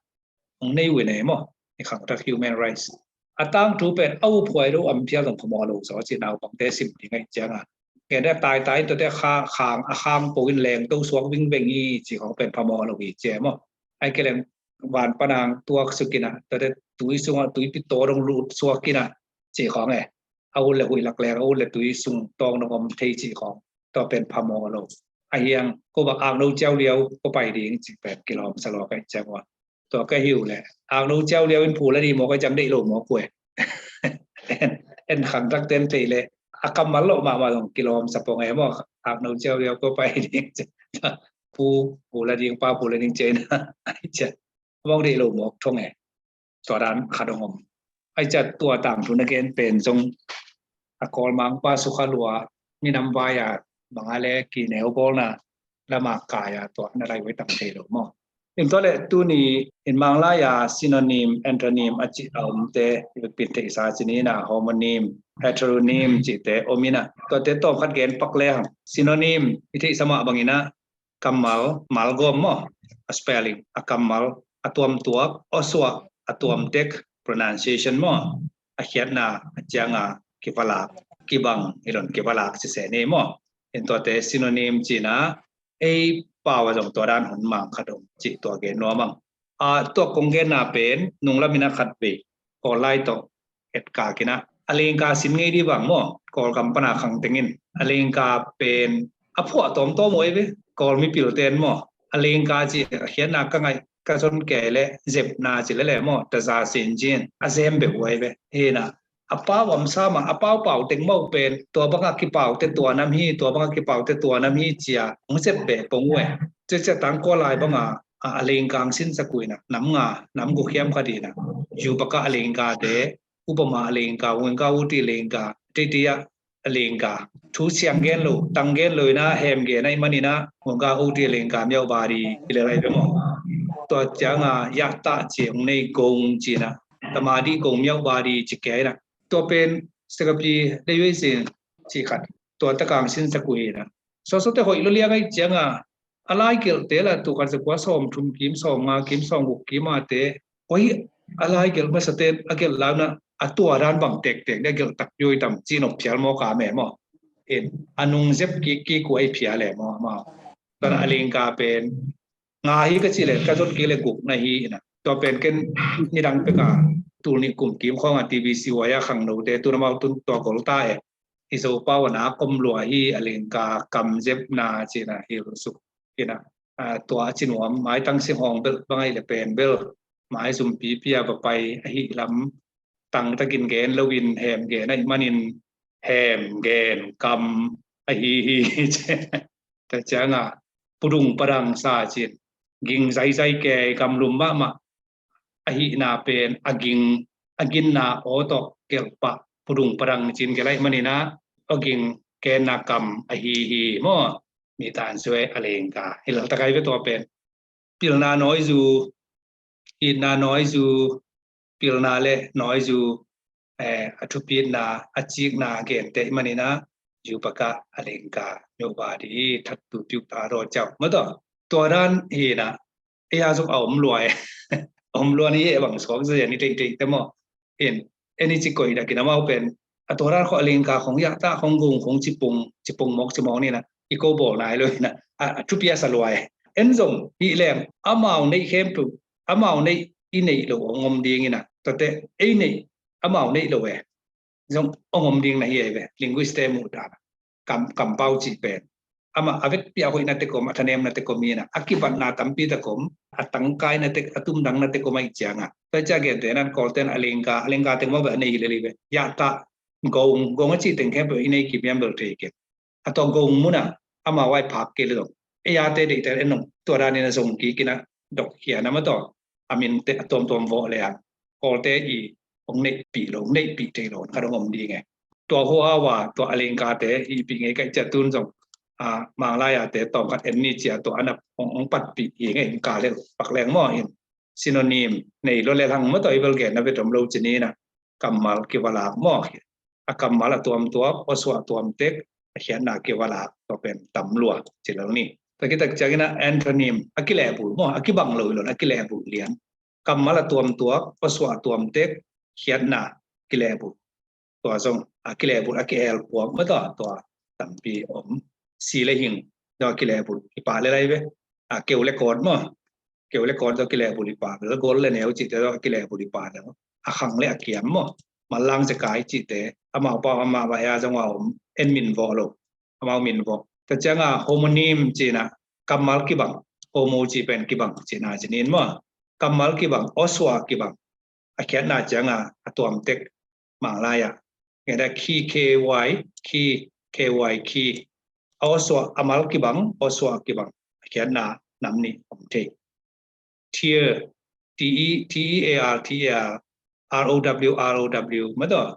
hong nei uh hi ne maw. I khangthak human rights a tangthu pen a uphuai lo, a phial zong phamawh lo zaw cih naupangte sim ding ahih ciangin, kei dek taitai tuate kha-, khang, a khang po in lengto suak vingveng hi cih khawng pen phamawh lo hi ci e maw. Ahih kei leng van panang tuak suk in a, tuate tui sungah tuipi taw dong lut suak in a cih khawng e. A ut le huih lak leng, a ut le tui sung tawng dong om thei cih khawng, tua pen phamawh lo. A hiang ko bang akno ciau liau ko pai ding cih pen kilawm sa lo ka hih ciang ua. Tua ka hi uh leh, akno ciau liau in phu la ding mawk a, ciang deih lo mawk uh e. En, en khangthak ten thei leh a kammal lo mahmah zong kilawm sa pong e maw. Akno ciau liau ko pai ding, phu, phu la ding, pa phu la ding ci e na. Ai cia, mawk deih lo mawk thong e. Tua dan khat hong om. Ai cia, tua tangthu na gen pen zong a Kawlmangpa sukha lua, minam vai a bang a le kineu bawlna lama kai a, tua na lai uh e, tang thei lo maw. In tua leh tuni in Manglai a synonym, antonym a cih a omte i vekpi in theihsa ci ni na, homonym, heteronym cihte om in a, tuate tawm khat gen pak le hang. Synonym i theihsa mah bangin a, kammal, malgawm maw, a spelling, a kammal, a tuamtuak, awsuah, a tuamtek, pronunciation maw, a khiatna, a cianga kivalak, kibang, hi lo in kivalak sese ni maw. In tuate synonym ci na, ei pau a zong tua dan hun mang khat om cih tua gen nuam ang. A, tua kong genna pen nunglam in a khat vei Kawl lai tawh etkak in a, a lingka sin ngei ding bang maw, Kawlgam pan a khang teng in a lingka pen a phuah tawmtawm uh ei ve, Kawl mipil ten maw. A lingka cih a khiatna ka ngaih, ka zon kei leh zepna ci leh leh maw, taza sin cin a zem beuh uh ei ve. Hi na, a pau om sa mah, a pau pau teng mah uh pen tua bang a kipau te tua nam hi, tua bang a kipau te tua nam hi ci a hong zep beh pong uh e. Cia cia tang Kawl lai bang a, a, a lingka hong sinsak uh in a, nam nga, nam guk hiam khat hi na, Yupaka a lingkate, Upama a lingka, Wingka, Uti lingka, titi a, a lingka, thu siang gen lo, tang gen lo in a, hem gen ahih manin a, Wingka, Uti lingka, miau badi, hi le lai ve maw. Tua cianga yahta ci hong nei, gong ci na, tamadi gong, miau badi ci kei na. Tua pen sekapi dei wei sin ci khat, tua taka hong sinsak uh hi na. Sawsawte hoih lo liang ahih cianga, a lai gelhte la, tul khat za kua sawm thum kim, sawm nga kim, sawm guk kim a te, hoih, a lai gelh masaten a gelh launa a tua dan bang tektek ding a gelh tak piawi tam ci nop phial mawk a me maw. In a nung zep kik kik uh ei phial e maw, maw. Tua na a lingka pen nga hi ka ci leh, ka zon kik leh guk na hi in a. Tua pen ken nidang pek a tul nih kum kim khawng a T V C Y a khangnote tun amau tun tua gol ta e. I Zopau a nak om lua hi, a lingka kam zepna ci na, hilh suk hi na. A, tua a ci nuam, maitang singhawng belh bang ahih leh pen belh, maizum pipi a va pai ahih lam, tangtakin gen loin hem gen ahih manin hem gen kam ahi hi. Tua cianga pudung padang sa cin, ging zaizai kei, gamlum mahmah ahihna pen a ging, a ginna aw tawh gelh pah, pudung padang cin gelh ahih manin a, a ging genna kam ahi hi maw. Mi tan sue a lingka hi lal takai ve tua pen. Pilna nawizu, itna nawizu, pilna le nawizu, eh, a thupitna, a cikna gente ahih manin a, Yupaka a lingka, miau badi, thattu piuk tha daw ciau. Maw tua, tua dan hi na, ei a zong a om lua e. A om lua ni e, bang suak zia ni teitei te maw. In, en i ci koih dakin amau pen a tua dan khawng a lingka khawng yahta khawng gong khawng cipung, cipung mawk ci mawk ni na, i ko bawl nai lo hi na, a, a thupi a sa lua e. En zong hih leng amau neih khempeuh, amau neih i neih lo hong om ding in a, tuate ei neih amau neih lo e. Zong hong om ding na hi ei ve, linguist te muh dan a. Kam, kampau cih pen amah a vekpi a hoihna tek om, a thanemna tek om hi na, a kibatna tampi tak om, a tangkaina tek, a tumdangna tek om ahih cianga. Tua cia gente nan Kawlten a lingka, a lingka teng mawk ve a nei hi lel hi ve. Yahta, gong, gong a cih teng khempeuh i nei kim hiam bel thei kei. A tua gong mun a amau a i phak kei leh zong, ei a te deihte en nong tua danin a zong kik in a, dok hian a maw tua, a minte a tuamtuam vawh leh a, Kawlte i hong neihpih lo, hong neihpih thei lo khat hong om ding e. Tua hua a ua, tua a lingkate i pih ngei ka hih ciang tun zong, a, Manglai a te tawm khat en ni ci a, tua a na hong, hong patpih hi ngei, hong ka lel pak leng maw in. Synonym nei lo lel hang maw tua, i bel genna vet om lo ci ni na. kammal kivalak maw. A kammal a tuamtuak, awsuah tuamtek, a khiatna kivalak, tua pen tamlua ci lo ni. Tua khit tak ciangin a antonym, a kilehbulh maw, a kibang lo hi lo in a kilehbulh lian. Kammal a tuamtuak, awsuah tuamtek, khiatna kilehbulh. Tua zong a kilehbulh, a ki-elpuak maw, tua, tua tampi om. Si le hing, tua kilehbulh i pah le lai ve. A keu le kawt maw. Keu le kawt tua kilehbulh i pah le, gol le neu cihte tua kilehbulh i pah le. A khang le a kiam maw. Manlang zekai cihte, amau pau amau a ya zong a om, en min vawh lo. Amau min vawh. Tua ciang a homonym cihna, kammal kibang, homo cih pen kibang cihna ci nin maw. Kammal kibang, awsuah kibang. A khiatna ciang a, a tuamtek Manglai ah. Ngeina khi, K Y, khi, K Y, khi. A awsuah, a mal kibang, awsuah kibang. A khiatna nam nih om thei. Tear, T E, T E A R, T E A R, R O W, R O W, maw tua.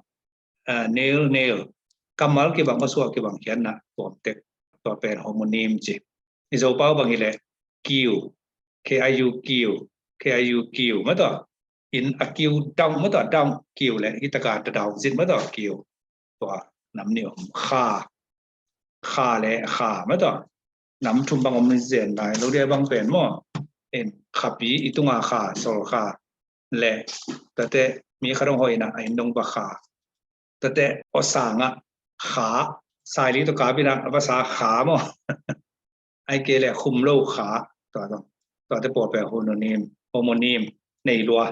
Ah, nail, nail. Kammal kibang, awsuah kibang khiatna tuamtek. Tua pen homonym ci. I Zopau bang hi leh kiu, K I U kiu, K I U kiu, maw tua. In a kiu dang, maw tua, dang kiu le, hi taka ta dang zin, maw tua, kiu. Tua nam nih om. Kha, kha le kha, maw tua. Nam thum bang om zen lai lo dia bang pen maw. In khapi, i tunga kha, sol kha. Le, tate mi kha dong hoih na, a in dong ba kha. Tate awsang a kha, saili tua kapina, a ba sa kha maw. Ai ke le khum lo kha, tua tua. Tuate pawl pen homonym, homonym, nei lua.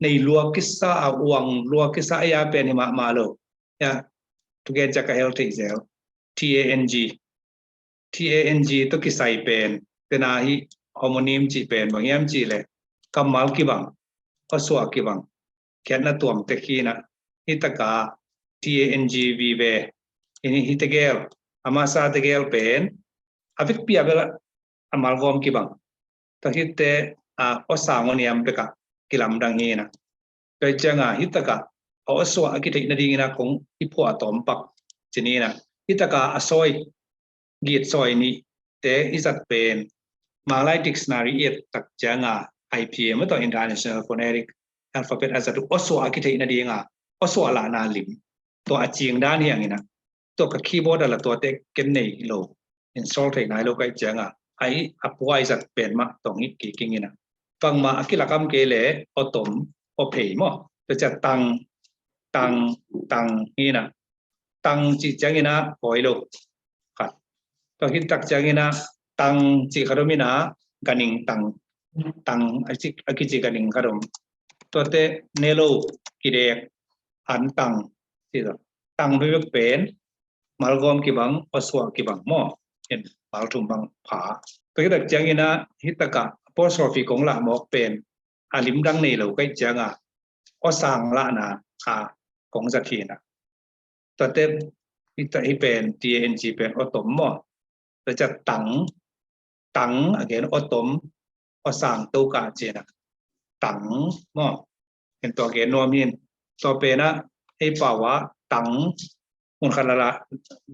Nei lua kisa a, uang lua kisa a, ya pen hi mahmah lo. Ya, tugen cak a hel thei zel. T A N G. T A N G tua kisai pen, tena hi homonym cih pen, bang hiam cih le, kammal kibang, awsuah kibang, khiatna tuamtek hi na, hi taka T A N G vive, hi, hi tegel, a masa tegel pen, a vekpi a bel a malgawm kibang. Tua khit teh, a, awsang awniam bek a kilamdang hi na. Tua ciang a, hi taka, a awsuah a kitheih nadingin a kong i phuah tawm pak ci ni na. Hi taka a sawi, git sawi nih te i zat pen, Manglai dictionary i et tak ciang a, I P A maw tua International Phonetic Alphabet a zat uh awsuah a kitheih nading a, awsuah lahna lim. Tua a cing dan hi ang in a. Tua ka keyboard a la tuate ken nei lo. Install thei nai lo ka hih ciang a. Ai a puai zat pen mah tong hi kik ing in a. Bangmah a kilakam kei le, awtom, awphei maw. Tua ciang tang, tang, tang hi na. Tang cih ciangin a, pawi lo. Khat. Tua khit tak ciangin a, tang cih khat om in a, ganhing tang. Tang, a ci, a kici ganhing khat om. Tuate ne lo, kidek, an tang. Cih tua. Tang bebek pen, malgawm kibang, awsuah kibang maw. In, mal thum bang pha. Tua khit tak ciangin a, hi taka, apostrophe kong lah mawk pen, a limdang nei lo ka hih ciang a, awsang lahna a kong zat hi na. Tuate, hi ta, hi pen, T A N G pen, awtom maw. Tua ciang tang, tang, again, awtom, awsang to ka ci na. Tang maw. Ken tua gen nuam hi in. Tua pen a, ei pau a, tang, mun khat la la,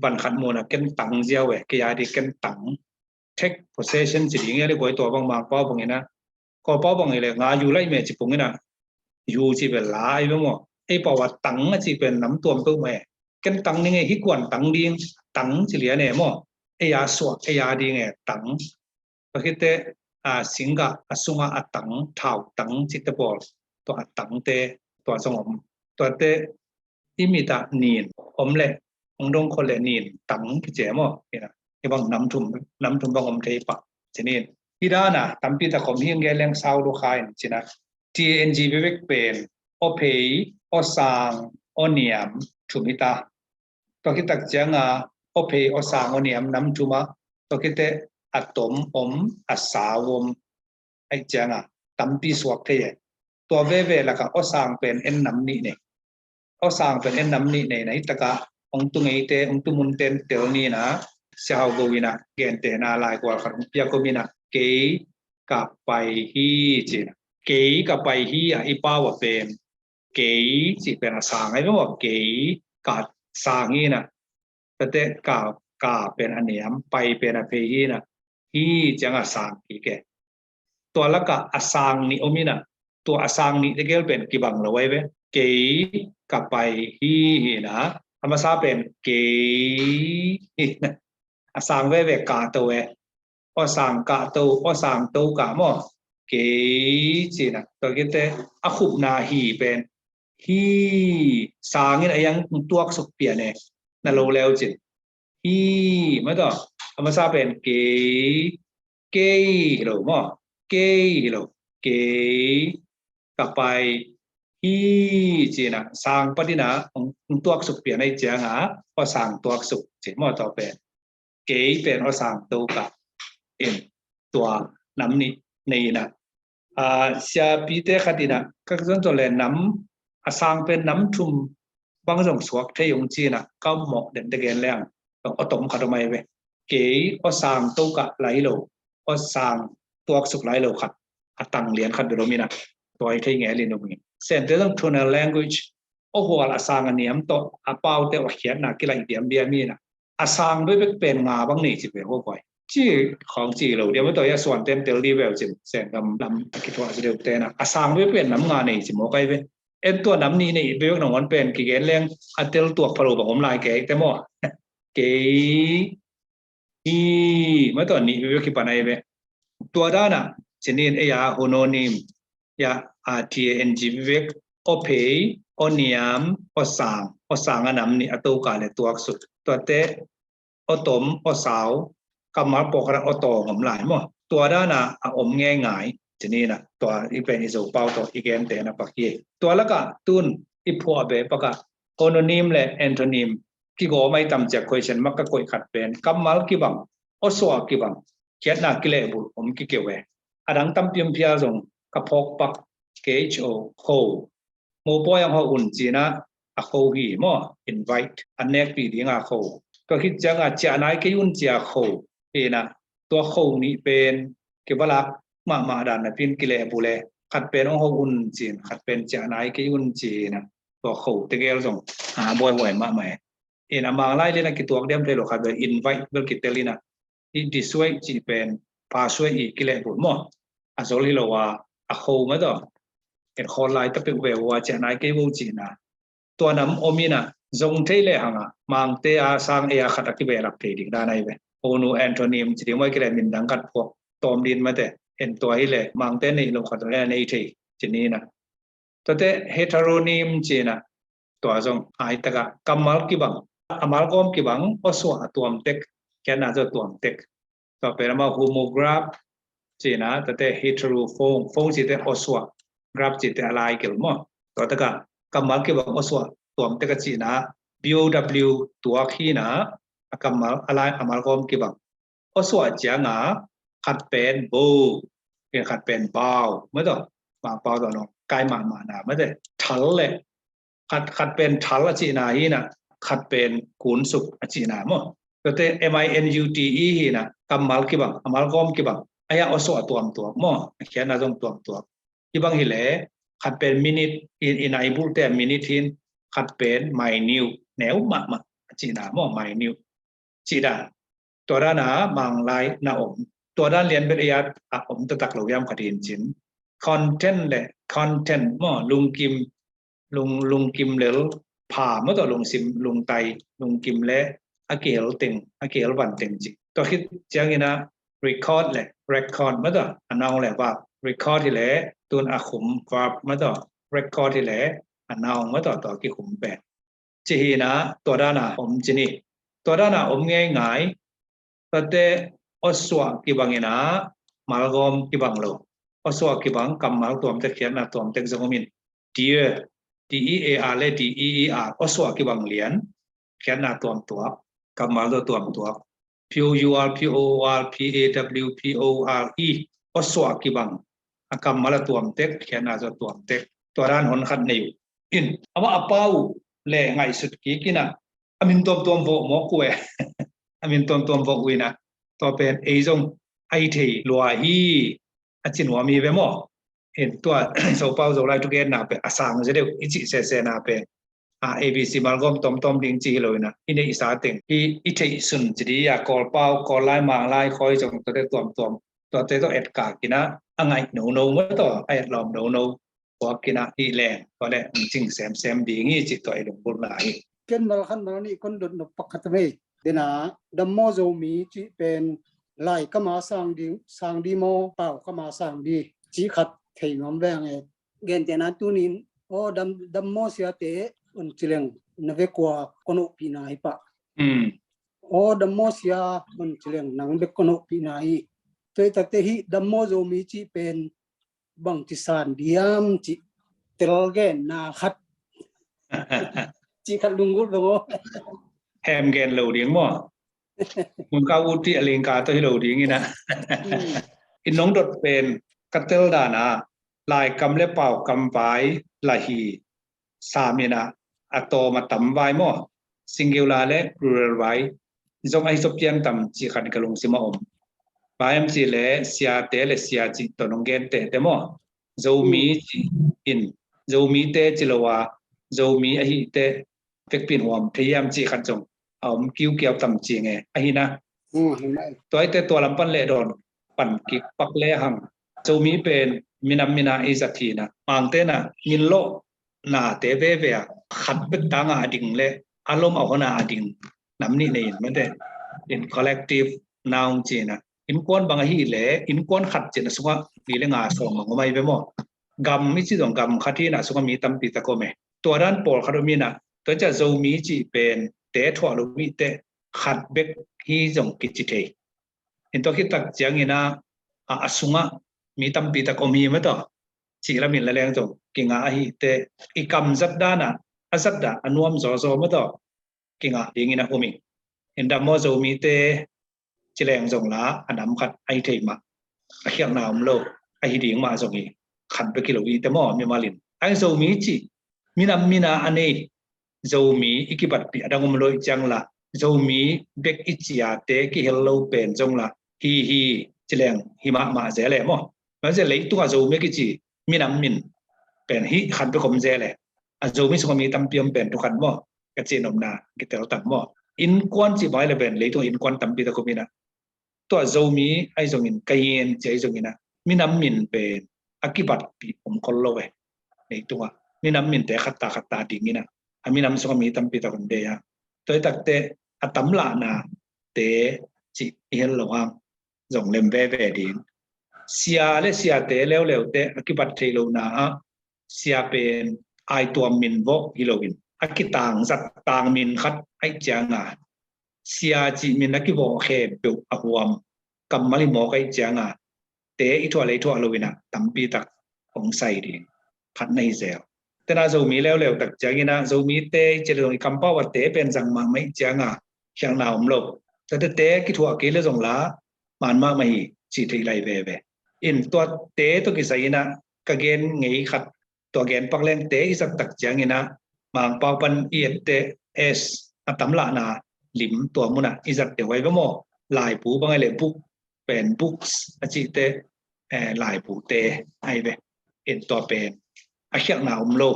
van khat mun a, ken tang ziau e, kei a di ken tang. Take possession ci ding a di koi tua bang Mangpau bang in a. Kawlpau bang hi le nga yu lai me ci pung in a. Yu ci bel lai be maw. Ei pau a tang a ci pen nam tuam peuh mah e. Ken tang ding e, hi kuan tang ding, tang ci lian e maw. Ei a suak, ei a ding e, tang. Tua khit teh, a, singgah a sungah a tang, thau tang cihte pawl. Tua a tangte, tua zong om. Tuate, i mit ah nin om leh, hong dong khol leh nin tang kici maw. Hi na, hi bang nam thum, nam thum bang om thei pah. Ci nin. Hi dan a, tampi tak om hi, gen leng sau lua kha in ci na. T A N G bebek pen, awphei, awsang, awniam, thum hi ta. Tua khit tak ciang a, awphei, awsang, awniam nam thum a, tua khit teh a tom om, a sau om, ahih ciang a, tampi suak thei e. Tua veve lak a awsang pen en nam nih nei. Awsang pen en nam nih nei na, hi taka, hong tu ngeite, hong tu munte tel ni na, Sia Hau Go in a, gente na lai kual khat hong piak om in a, kei ka pai hi, ci na. Kei ka pai hi a, i pau a pen. Kei, ci pen a sang, ai maw, kei, ka sang hi na. Tate ka, ka pen a niam, pai pen a phei hi na. Hi ciang a sang kik e. Tua lak a a sang nih om hi na. Tua a sang nih tegel pen kibang lo ai ve. Kei ka pai hi hi na. A masa pen kei hi na. A sang veve kahto e. Aw sang kahto, aw sang to kah maw. Kei ci na. Tua khit teh a khupna hi pen hi, sang in a iang tuaksuk pian e. Na lo leu cin. Hi, mataw. A masa pen kei, kei hi lo maw. Kei hi lo. Kei, ka pai hi ci na. Sang patina hong tuaksuk pian ahi cianga aw sang tuaksuk ci maw, tua pen. Kei pen aw sang to kah in, tua nam nih nei na. A, siapite khat ina ka zon to le nam, a sang pen nam thum bang zong suak thei ung ci na, ka mawk den te gen leng aw tom khat om ai ve. Kei aw sang to kah lai lo, aw sang tuaksuk lai lo khat, a tang lian khat bel om ina, tua hi thei ngel in om in. Sente zong tonal language, aw hual a sang a niam tawh a paute aw khiatna kilaih diam diam ina. A sang bekbek pen nga bang nei ci ve hua koi. Ci khawng ci lo diam, a tawh a suan ten tel di veu cin, Sengam lam a kithuah ci deuh tena. A sang bekbek pen nam nga nei ci maw kai ve. En tua nam nih nei bekbek nangawn pen kigen leng a tel tuak phalo bang om lai kei te maw. Kei hi, mataw nih bekbek kipan ai ve. Tua dana, cinin ei a hononim, ya, a T A N G bekbek, aw phei, aw niam, aw sang, aw sang a nam nih a to kah le tuaksuk. Tuate, aw tom, aw sau, kammal pawlkhat a aw tawng om lai maw. Tua dana a om ngei ngai, cinina, tua i pen i Zopau tawh i gente na pak hi. Tua laka tun i phuah be paka, hononim le antonym, kigawm ai tam ciak question mak ka koih khat pen, kammal kibang, aw suah kibang, khiatna kilehbulh om kikeu e. A dang tampi om phial zong ka phawk pak, K H O, kho. Mopawi ang ho un cina, a kho hi maw, invite, a nekpi dinga kho. Tua khit cianga ciah nai kei un cia kho. Ina, tua kho nih pen, kivalak mahmah dan na pin kilehbulh e. Khat pen ong ho un cin, khat pen ciah nai kei un cina. Tua kho tegel zong, a, buaihuai mahmah e. In a Manglai lian a kituak diam thei lo khat bel invite bel kitel ina. I dissuade ci pen, persuade i kilehbulh maw. A zol hi lo a, a kho mataw. En khawl lai ta peuh ve ua ciah nai kei vo cina. Tua nam om ina, zong thei le hanga, Mangte a sang ei a khat a kivelap thei ding dan ai ve. Honu antonym ci ding maw, kileh min dang khat phuak tawm din mate. En tua hi le, Mangte nei lo khat tua hi a nei thei, cinina. Tuate heteronym cina, tua zong ai taka, kammal kibang, a malgawm kibang, aw suah a tuam tek, khiatna zaw tuam tek. Tua pen ama homograph cina, tuate heterophone, phone cite aw suah, graph cite a lai kil maw. Tua taka, kammal kibang aw suah tuam tek a cina, B O W tuak hina, a kammal, a lai, a malgawm kibang. Aw suah cianga, khat pen bo, in khat pen bau, mataw, Mangpau tawh nong kai mahmah na, mate, thal le, khat, khat pen thal a cihna hina, khat pen kunsuk a cihna maw. Tuate M I N U T E hina, kammal kibang, a malgawm kibang, a hia aw suah tuamtuak maw, a khiatna zong tuamtuak. Hibang hile, khat pen minute, in, in a i bulte a minute hin, khat pen minute, neu mahmah a cihna maw, minute. Cih dan. Tua dana Manglai na om. Tua dan lian bet a om taktak lo hiam khat hin cin. Content le content maw, lungkim, lung, lungkim lel pha maw, tua lungsim, lungtai, lungkim le a kihel teng, a kihel van teng cih. Tua khit ciangina record le record maw, tua a noun le verb. Record hi le tun a khum, verb maw, tua record hi le a noun maw, tua, tua kikhum pen. Cihina, tua dana om cini. Tua dana om ngei ngai. Tuate aw suah kibangina, malgawm kibang lo. Aw suah kibang, kammal tuamtek, khiatna tuamtek zong om in. Dear, D E A R le D E E R, aw suah kibang lian, khiatna tuamtuak, kammal tua tuamtuak. P O U R, P O O R, P A W, P O R E, aw suah kibang, a kammal a tuamtek, khiatna tua tuamtek. Tua dan hon khat nei uh. In, amah a pau uh le ngaihsut kik ina, a min tuamtuam vawh mawk uh e. A min tuamtuam vawh uh ina, tua pen ei zong a hi thei lua hi, a ci nuam hi ve maw. In tua, Zopau Zolai thugenna pen a sang zia deuh i cih sesena pen, a, A B C malgawm tawmtawm ding ci hi lo ina, i neihsa teng, i, i theihsun ci di a, Kawlpau, Kawllai, Manglai, khawi zong tuate tuamtuam, tuate tawh etkak ina, a ngaih nono maw, tua a etlawm nono. puak kinah hi leng, tua le hong cing semsem ding hi cih tua i lunggulhna hi. Ken malkhat malnih kon dot nop pakhat mei. Dena dammaw Zomi cih pen lai kama sang di, sang di maw, pau kama sang di cih khat thei nuam veng e. Gentehna tunin, aw, dam, dammaw siate, un ci leng, na vekua kon ohpihna hi pah. Hmm. Aw, dammaw sia, un ci leng, nang bek kon ohpihna hi. Tua hi takte hih dammaw Zomi cih pen bangci san diam cih telgenna khat. Cih khat lunggulh dong aw. Hem gen lo ding maw? Mun ka uti a lingka tawh hi lo ding inah. Hmm. I nong dot pen ka tel dana laikam le paukam vai la hi. Sam inah a tawm a tam vai maw? Singular le plural vai zong ahi so pian tam cih khat ka lungsim a om. Vai am cih le siate le sia cih tawh nong gen tehte maw? Zomi cih in Zomite ci lo a Zomi ahite vekpin huam thei hiam cih khat zong a om kiukiau tam ci nge ahi na. Hmm, hi mai. Tua ahite tua lam pan leh dawn pan kik pak le hang. Zomi pen minam mina i zat hi na. Mangte na min lawh nate veve a khat bek tanga a ding le a lom a hona a ding nam nih nei in mate. In collective noun ci na. Innkuan bang ahi le innkuan khat ci na sungah ni le nga sawm bang om ahi ve maw? Gam i ci zong gam khat hi na sungah mi tampi tak om e. Tua dan pawlkhat om hi na. Tua ciah Zomi cih pen te thuah lo mite khat bek hi zong kici thei. In tua khit tak ciangin a, a, a sungah mi tampi tak om hi mataw. Cih lamin la leng zong kinga ahite i kam zat dana a zat dah a nuam zawzaw mataw. Kinga dingin a um ing. In dammaw Zomite ci leng zong la a nam khat ahi thei mah. A khialhna om lo ahi ding mah zong hi khat bek hi lo hi te maw mimalin. Ahi Zomi cih minam mina a nei Zomi i kibatpih a dang om lo i ciang la Zomi bek i ciate kihel lo pen zong la hi hi ci leng hi mahmah zel e maw? Mah zel leitungah Zomi a kici minam min pen hi khat bek om zel e. A Zomi sungah mi tampi om pen thu khat maw? Ka cih nopna kitel tam maw? Innkuan cih bang le pen leitungah innkuan tampi tak om hi na. Tua Zomi ahi zongin ka hi en ci ahi zongin a minam min pen a kibatpih om khol lo e. Leitungah minam minte khatta khatta dingin a a minam sungah mi tampi tak om de a. Tua hi takte a tamlahna te cih i hel lo hang zong lem veve ding. Sia le siate leuleute a kibat thei lohna ah sia pen aituam min vawh hi loin a kitang zat tang min khat aih cianga sia cih min a kivawh khempeuh a huam kammal hi mawk aih cianga te i thuah le i thuah loin a tampi tak hong sai ding khat na hi zel. Tena Zomi leuleu tak ciangin a Zomite i ci le zong i kampau a te pen zang mahmah aih cianga khialhna om lo. Tate te kithuah kei le zong la man mahmah hi ci thei lai veve. In tua te tawh kisai in a ka gen ngei khat tua gen pak leng te i zat tak ciangin a Mangpau pan i ette S a tamlahna lim tua munah i zat deuh ai ve maw? Laibu bang ai le buk pen books a cihte eh, laibute ai ve. In tua pen a khialhna om lo.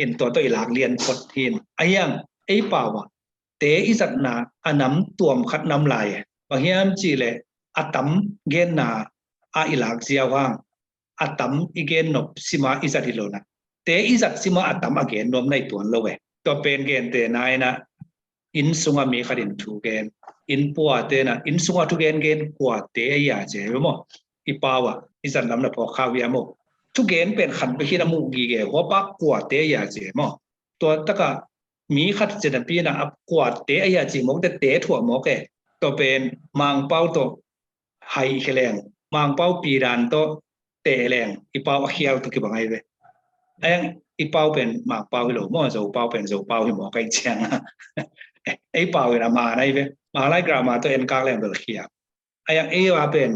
In tua tawh i lak lian phot hin a hiang ei pau ah te i zatna a nam tuam khat nam lai e. Bang hiam cih le a tam genna a i lak ziau hang a tam i gen nop sima i zat hi lo na. Te i zat sima a tam a gen nuam nai tuan lo e. Tua pen gente na ina inn sunga mi khat in thu gen, inn puate na inn sunga thu gen gen kuate a ia ce maw? I pau ah i zat lam na phawk khau ia maw? Thu gen pen khat bek hi na muh gige hua pak kuate a ia ce maw? Tua taka mi khat ce na pi na a kuate a ia ci mawk te te thuah mawk e. Tua pen Mangpau tawh hai khe leng Mangpau pi dan tawh teh leng i pau a khial tawh kibang ai ve. Aeng i pau pen Mangpau hi lo maw, Zopau pen Zopau hi mawk ai ciang a ei pau in a man ai ve. Manglai grammar tawh en kak leng bel khial. Aeng ei a pen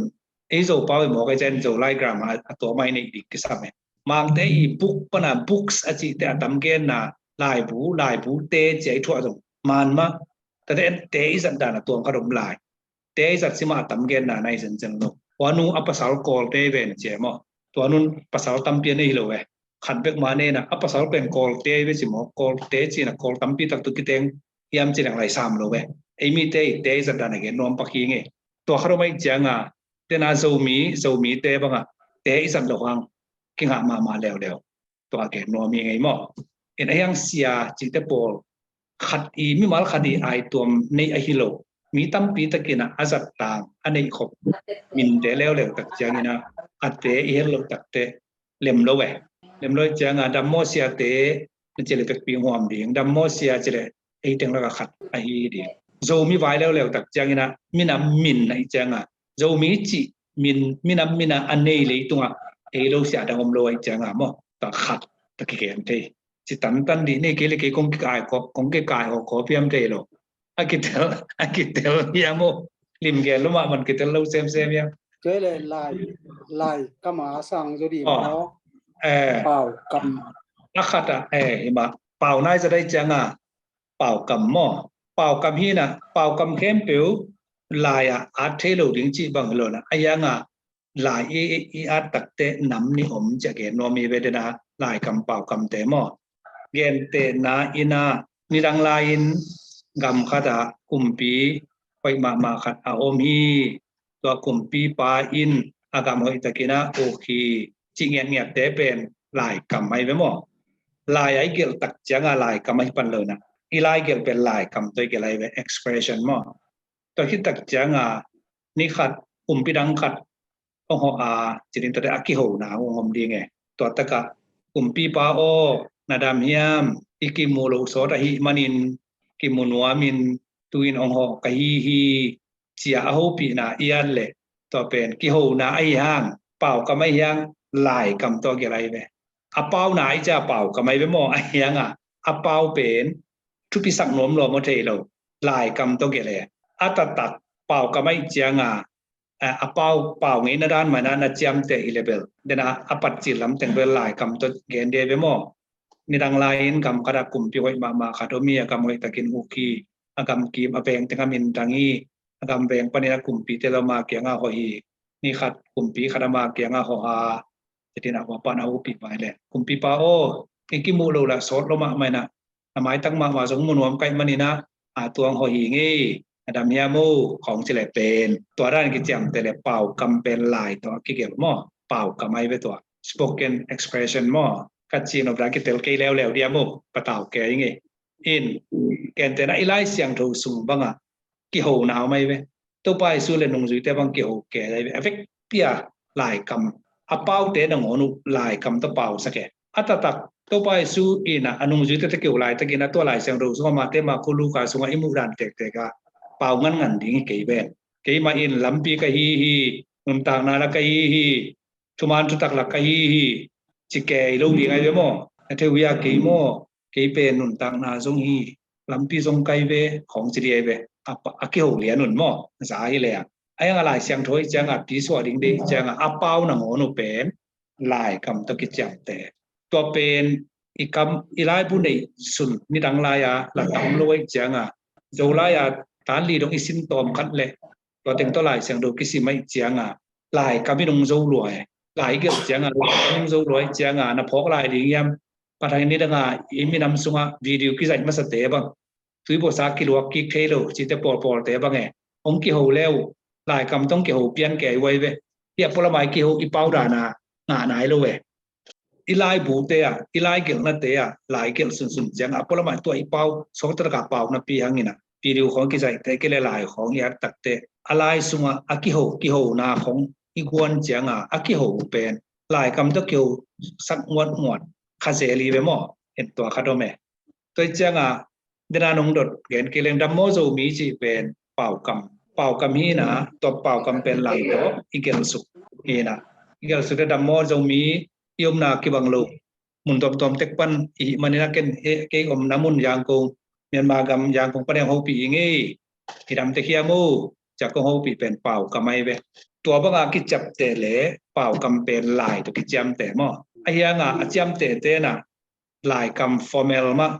ei Zopau hi mawk ai ciang Zolai grammar a tua mai nei dik kisam e. Mangte i buk pana books a cihte a tam genna laibu, laibu te ci ai thuah zong man mah. Tate en te i zat dan a tuam khat om lai. Te i zat sima a tam genna nai zenzen lo. Tua nu a pasal Kawlte ven cia maw? Tua nun pasal tampi a nei lo ve. Khat bek ma nei na a pasal pen Kawlte ve ci maw? Kawlte ci na Kawl tampi tak tu kiteng hiam ci nang lai sam lo ve. Ei mite i te i zat dan a gen nuam pak hi nge. Tua khat om ai cianga tena Zomi, Zomite banga te i zat lo hang kingah mahmah leuleu. tua gen nuam hi ngei maw. In a hiang sia cihte pawl khat i mimal khat i aituam nei ahi lo. Mi tampi takin a zat tang a neih khop minte leuleu tak ciangin a, a te i het lo takte lem lo e. Lem lo cianga dammaw siate na cile pekpi huam ding, dammaw sia cile ei teng laka khat ahi ding. Zomi vai leuleu tak ciangin a minam min na i cianga Zomi cih min, minam mina a nei leitunga ei lo sia dang om lo a i cianga maw, ta khat ta kigen thei. Ci tantan dih nei kei le kei kong kikai kop, kong kikai ho kop hiam thei lo. A kitel, a kitel hiam o. Lim gen lo mah man kitel lo semsem hiam. Tua le lai, lai kam a sang zo di maw. Pau kam. A khat a, eh, ima pau nai za dai cianga pau kam maw. Pau kam hina, pau kam khempeuh lai a at thei lo ding cih bang hi lo na. A hianga lai i, i, i at takte nam ni om cia gen nuam hi ve dena lai kam pau kamte maw. Gentehna ina nidang lai-in gam khat ah kumpi hoih mahmah khat a om hi. Tua kumpipa in a gam hoih takin a uk hi. Cih ngiatngiatte pen lai kam ahi ve maw. Lai a i gelh tak cianga lai kam ahi pan lo na. I lai gelh pen lai kam tawh i gelh ahi ve, expression maw. Tua khit tak cianga ni khat kumpi dang khat hong hawh a, ci ding tate a kihona hong om ding e. Tua taka kumpipa aw, na dam hiam, i kimu lo sawt ahi manin kimu nuamin tuin hong hawh ka hi hi, cia a hopihna i at leh tua pen kihona ahi hang, pau kam ahi hang, lai kam tawh gelh ahi ve. A pauna ahi cia pau kam ahi ve maw, ahi hanga a pau pen thupisak nuam lua maw thei lo, lai kam tawh gelh e. A taktak pau kam ahi cianga a pau, pau ngeina dan mana na ciamteh hi le bel dena a patcil lamteng bel lai kam tawh gen dia ve maw. Nidang lai-in gam khat a kumpi hoih mahmah khat om hi, a gam hoih takin uk hi. A gam kim a veng teng a min dang hi. A gam veng panin a kumpite lo ma kianga hoih hi. Ni khat kumpi khat a ma kianga hoih a, tetin a huapan a hopih vai le kumpipa aw, i kimuh lo la sawt lo mahmah ina na maitak mahmah zong mu nuam kaih manina a tuang hoih hi ngei, a dam hiam o, khawng ci le pen tua dan kiciamte le pau kam pen lai tawh a kigelh maw. Pau kam ahi ve tua, spoken expression maw. Ka cih nop dan kitel kei leuleu dia maw, patau kei ngei. In gentehna i Lai Siangtho sung banga kihona om ahi ve. Topa Jesu le nungzuite bang kiho kei lai ve. A vekpi a lai kam, a paute nangawn uh lai kam tawh pausak e. A taktak Topa Jesu ina a nungzuite tawh kiho laitakin a tua Lai Siangtho sunga Mate, Marku, Luka sunga i muh dan tektek a pau ngangngan ding hi kei ven. Keimah in lampi ka hi hi, nuntakna la ka hi hi, thuman thutak la ka hi hi, ci kei lo ding ahi ve maw. Na thei uh hia kei maw, kei pen nuntakna zong hi, lampi zong kai ve, khawng ci dih ahi ve. A kiho lian un maw, za hi leng. A hianga Lai Siangtho ahi cianga pi suah ding deih cianga a pau nangawn uh pen lai kam tawh kiciamte. Tua pen i kam i laibu neih sun nidang lai-a la tam lo ahi cianga Zolai-a tan li dong i sim tawm khat le tua teng tawh Lai Siangtho kisim ahi cianga lai kam i nung zo lua e. Lai i gelh cianga lai kam i nung zo lua ahi cianga na phawk lai ding hiam? Pathain nidanga i minam sunga video kizaih masate bang, tuibuasa kiluak kik thei lo cite pawlpawlte bang e, hong kiho le uh lai kam tawh hong kiho pian kei uh ahi ve. Hi a pualamai kiho i pau dana ngah nai lo e. I laibute a, i lai gelhnate a, lai gelh sunsun cianga a pualamai tua i pau sawtaka pau napi hangina video khawng kizaihte kei le lai khawng i at takte a lai sunga a kiho, kihona khawng i guan cianga a kiho pen lai kam tawh kiho sak nguatnguat kha zel hi ve maw. En tua khat om e. Tua hi cianga dena nong dot gen kei leng dammaw Zomi cih pen pau kam, pau kam hina, tua pau kam pen lai tawh i gelh suk hina. I gelh sukte dammaw Zomi i omna kibang lo mun tuamtuam tek pan i hih manina ken kei omna mun Yangon, Myanmar gam Yangon pan hong hopih hi ngei. I dam tek hiam o, ciah kong hopih pen pau kam ahi ve. Tua banga kiciapteh le pau kam pen lai tawh kiciamteh maw. A hianga a ciamteh tena lai kam formal mah,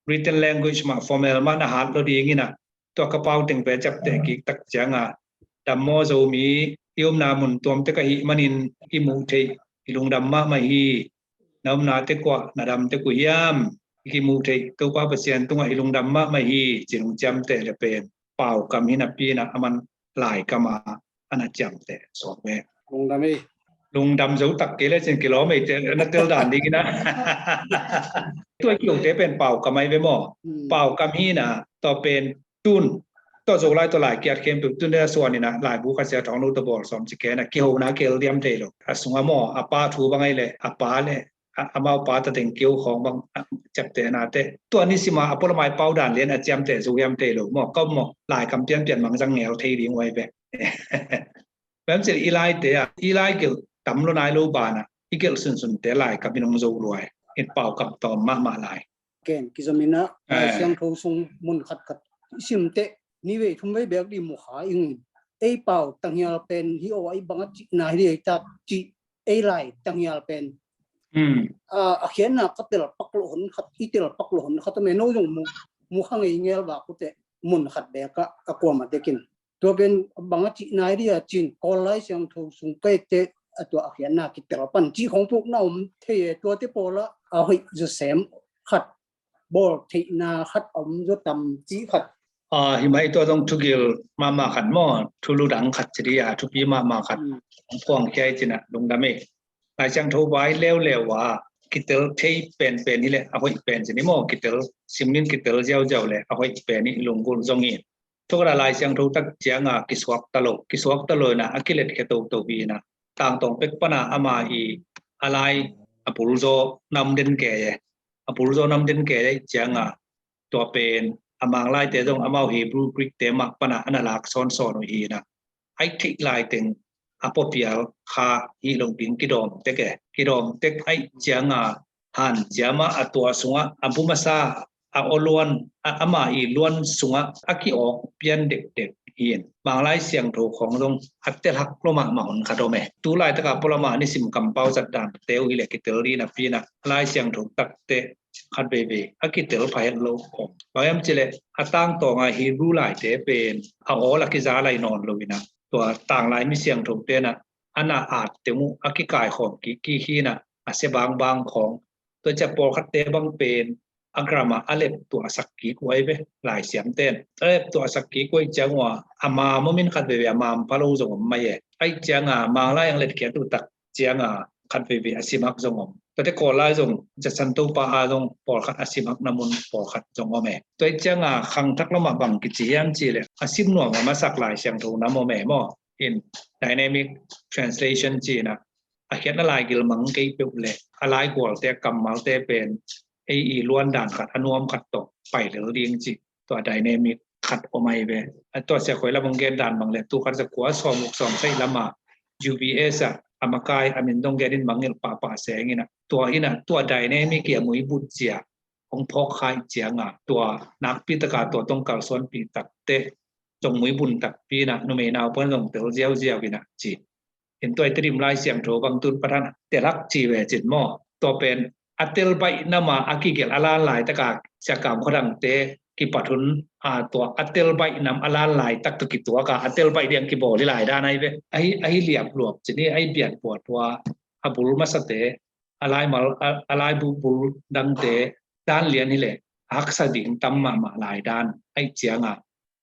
written language mah formal mah na hat lo dingina tua ka pau teng pen ciapteh kik tak cianga dammaw Zomi i omna mun tuamtek ahih manin i muh theih i lungdam mahmah hi. Na omna tek uah na dam tek uh hiam? I kimuh theih Topa Pasian tungah i lungdam mahmah hi, ci nung ciamteh le pen pau kam hi napi-in a man lai kam a a na ciamteh suak ve. Lungdam hi. Lungdam zo tak kei le cin kilawm ei te na tel dan ding ina. Tua i kilote pen paukam ai ve maw? Paukam hi ina, tua pen tun tua Zolai tua lai kiat khempeuh tun dena suan ina laibu khat sia thawng lo tua bawl sawm ci kena kihona kel diam thei lo. A sunga maw a pa thu bang ai le a pa le amau pa ta teng keu khawng bang ciapte nate tua nisima a polamai pau dan lian a ciamte zu hiam thei lo maw? Kau maw lai kam pianpian mangzang ngel thei ding uai ve. Bem cil i laite a i lai gelh tam lo nai lo bana i gelh sunsunte lai kam i nong zo luai. In pau kam tawm mahmah lai. Ken kizomina lai siangtho sung mun khatkhat i simte ni vei thum vei bek di mu kha ing. Ei pau tanghial pen hi aw a i bang a cihna hi di ei tak cih ei lai tanghial pen a khiatna ka tel pak lo hon khat i tel pak lo hon khat a me no zong mu kha ngei ngel va kute mun khat bek a kuama dekin. Tua pen bang a cihna hi dia cin Kawl lai siangtho sung kaite a tua a khiatna kitel pan cih khong pukna om thei e. Tuate pawla a hoih zawsem khat bawl theihna khat om zaw tam cih khat. Hi mai tua zong thugil mahmah khat maw thulu dang khat ci dia thupi mahmah khat. Puang kiai cina lungdam e. Lai siangtho vai leuleu a kitel thei penpen hileh a hoih pen cin hi maw kitel simnin kitel ziauziau le a hoih pen hi lunggulh zong hi. Thukara lai siangtho tak cianga kisuak talo kisuak talo ina a kiletkhia toto hi ina tangtawng pek pana ama i a lai a pulzaw nam den ke e a pulzaw nam den ke e cianga tua pen a Manglaite zong amau Hebrew Greek te mah pana ana lak sawnsawn uh hi ina. Ai theih lai teng a puapial kha hi lo ding kidawm tek e kidawm tek ai cianga han ciama a tua sunga a bumasa a aw luan ama i luan sunga a kiawk pian dekdek hin Manglai siangtho khawng zong a telhak lo mahmah hun khat om e. Tu laitaka pawlama nisim kampau zat dan teu hileh kitel dina pina a lai siangtho takte khat veivei a kitel pha het lo om. Bang hiam cileh a tangtawnga Hebrew laite pen a awl a kiza lai nawn lo ina tua tanglai mi siangtho tena ana at teng uh a kikaikhawm kiki hina a sia bangbang khawng. Tua cia pawlkhatte bang pen a grama a lep tua a sak kik uai ve lai siamten a lep tua a sak kik uai ciang ua a mam om in khat veivei a mam pha lo zong om mai e. Ai cianga Manglai ang let kiat uh tak cianga khat veivei a simak zong om. Tuate Kawl lai zong zatsan topa a zong pawlkhat a simak namun pawlkhat zong om e. Tua i cianga khangthak lamah bang kici hiam cileh a sim nuam a masak lai siangtho nam om e maw? In dynamic translation cina a khiatna lai gilmang kei peuh le a lai gualte a kammalte pen ei i luan dan khat a nuam khat tawh pai lel ding ci tua dynamic khat om ai ve. A tua sia khoi lam hong gen dan bang le tu khat za kua sawm uk sawm saih lama U B S a a makai a min dong gen in mangngilh pahpah seng ina tua ina tua dynamic i a muibut zia hong phawk khai cianga tua nakpi taka tua tong kalsuanpi takte zong muibun takpi ina numei nau puan zong tel ziauziau ina ci. In tua i Tedim lai siangtho bang tun pathan telhak ci ve cin maw? Tua pen a tel baih nama a kigelh a lan lai taka siakam khuadangte kipat hun a tua a tel baih nam a lan lai tak tu kituaka a tel baih diang kibawl hi lai dan ai ve. Ahi liap luap cin hi ahi biat buat tua a bul masate a lai mal a lai bulbul dangte dan lian hileh a haksa ding tam mahmah lai dan ai cianga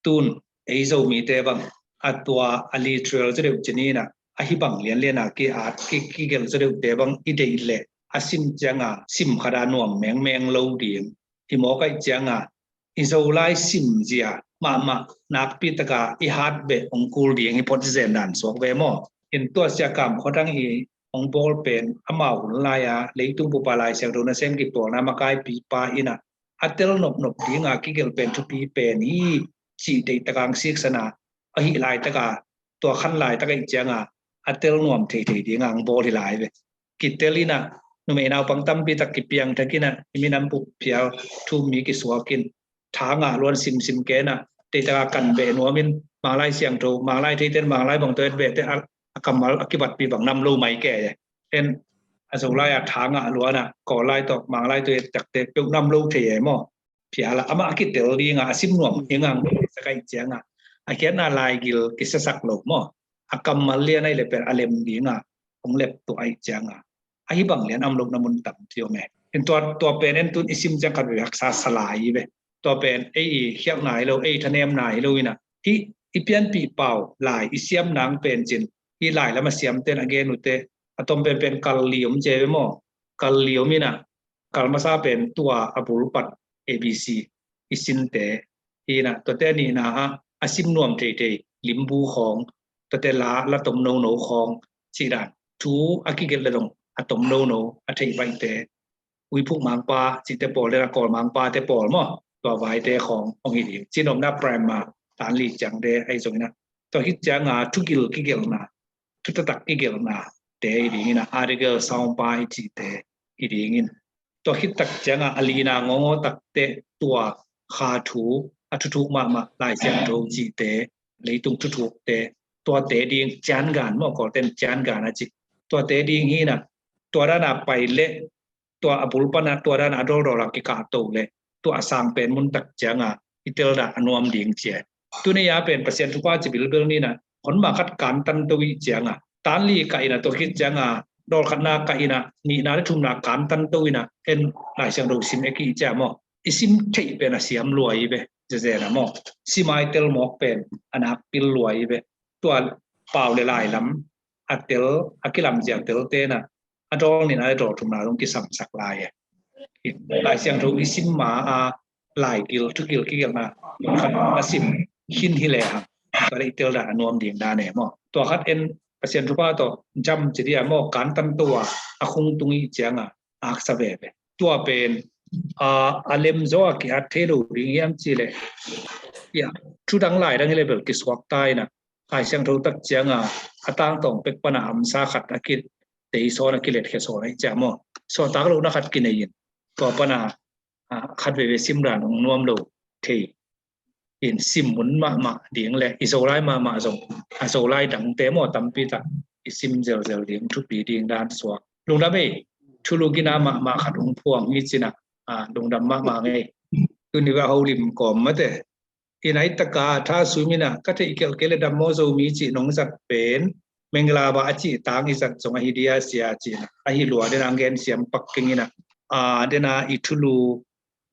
tun ei Zomite bang a tua a literal zaw deuh cinina ahi bang lianliana ki at kigelh zaw deuhte bang i deih leh a sim cianga sim khata nuam mengmeng lo ding hi mawk aih cianga i Zolai simzia mahmah nakpi taka i hat beh hong kul ding hi phot zen dan suak ve maw? In tua siakam khuatang i hong bawl pen amau hun lai-a leitung pupa lai siangtho nasem kipawlna makaipipa ina a tel nopnop dinga kigelh pen thupi pen hi cih deihtakang siksana ahi laitaka tua khan laitaka ih cianga a tel nuam theithei dinga ang bawl hi lai ve. Kitel ina numei naupang tampi tak kipiang thak ina i minam puk phial thum mi kisuakin tha ngah luan simsim kena deitaka kan beh nuamin Manglai siangtho Manglai theiten Manglai bang tua et behte a kammal a kibatpi bang nam lo mai ke e. En a Zolai a tha ngah luana Kawllai tawh Manglai tawh et takte peuh nam lo thei e maw? Phiala amah a kitel dinga a sim nuam dinga ang sakai cianga a khiatna laigil kisasak lo maw? A kammal lian ai le pen a lem dinga hong lep tua ai cianga ahi bang lian am lo na mun tam cio me. In tua tua pen en tun i sim ciang khat ve haksa salai ve. Tua pen ei i khiak nai lo ei thanem nai lo ina hi i pianpih pau lai i siam nang pen cin hi lai lama siamten a gen ute A tom penpen kal li om ci ve maw. Kal li om inah, kal masa pen tua a bul pat A B C i sinte hi inah, tuate a nihna ah a sim nuam theithei limbu khawng, tuate la, la tom nono khawng cih dan, thu a kigelh le dong a tom nono a theih baihte, uiphuk mangpa cihte pawl, dena kawl mangpate pawl maw, tua vaite khawng hong hi ding. Cinopna primer, tan li ciangte ahi zong inah, tua khit cianga thugil kigelhna, thutatak kigelhna te hi ding inah, article, soundbite cihte hi ding in. Tua khit tak cianga a lina ngawngaw takte tua kha thu, a thuthuk mahmah Lai Siangtho cihte, leitung thuthukte, tuate ding ciangan maw, kawlten ciangan a cih, tuate ding hi inah, tua dana pai leh tua a bul pana tua dana a dawldawl a kikahto leh tua a sang pen mun tak cianga i teldah a nuam ding ci e. Tuni a pen Pasian thupha ci bilbel ni inah, hon mah khat kantan to i cianga, tan li kah inah, tua khit cianga dawl khatna kah inah, nihna le thumna kantan to inah, en Lai Siangtho sim e ki cia maw, i sim theih pen a siam lua hi ve. Zezena maw, sim a i tel mawk pen a nakpil lua hi ve. Tua pau le lai lam a tel, a kilamzia tel tena a dawl nihna le dawl thumna zong kisamsak lai e. Lai Siangtho i sim ma a, lai gil, thugil kigelhna khat a sim khin hi lehang, tua le i teldah a nuam ding dan e maw. Tua khat en, Pasian thupha tawh jam ci dia maw, kantan to a, a khung tung i cianga aksa veve. Tua pen a, a lem zaw a kihat thei lo ding hiam ci leh, ya, thu dang lai dang hi leh bel kisuak ta inah, Lai Siangtho tak cianga a tangtawng pek pana amsa khat a ki tei sawn, a kiletkhia sawn ahi cia maw, sawltak lohna khat kinei in, tua pana a, khat veve simdan hong nuam lo thei in, sim mun mahmah ding le i Zolai mahmah zong, a Zolai dangte maw, tampi tak i sim zelzel ding, thupi ding dan suak. Lungdam ei, thulu gina mahmah khat hong phuang hi cinah, a, lungdam mahmah ngei. Tuni va holim kawm mate, i nai taka tha sum inah, ka theih kelh kei le Dammaw Zomi cih nong zat pen Mengla Ba a cih tang i zat zong ahi dia sia cinah, ahi lua dena ngen siam pak keng inah, a, dena i thulu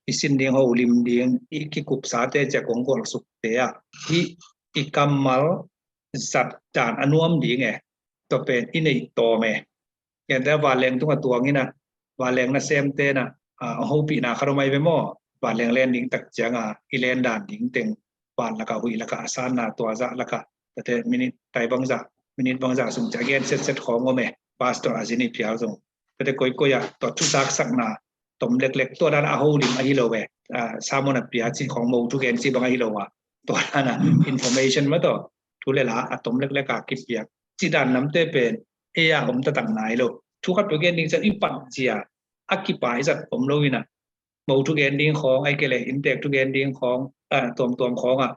i sin ding, holim ding, i kikupsate cia kong gualsukte ah hih i kammal zat dan a nuam ding e. Tua pen i neih tawm e. Gente a vanleng tunga tuang inah, vanleng nasemte inah, a, hopihna khat om ahi ve maw. Vanleng len ding tak cianga i len dan ding teng, van lakah, huih lakah a sanna, tua zah lakah, tate minit tai bangzah, minit bangzah sung cia gen setset khawng om e. Pastor a zin i phial zong, tate koikoi ah tua thusaksakna tom leklek, tua dan a holim ahi lo e. A, sermon a pia cih khawng, mo thugen cih bang ahi lo a, tua dan a information mah tawh thu le la a tom leklek a kipiak cih dan namte pen ei a om taktak nai lo. Thu khat peuh gen ding ciang i pat zia a kipa i zat om lo inah, mo thugen ding khawng, ahih kei leh inntek thugen ding khawng, a, tuamtuam khawng ah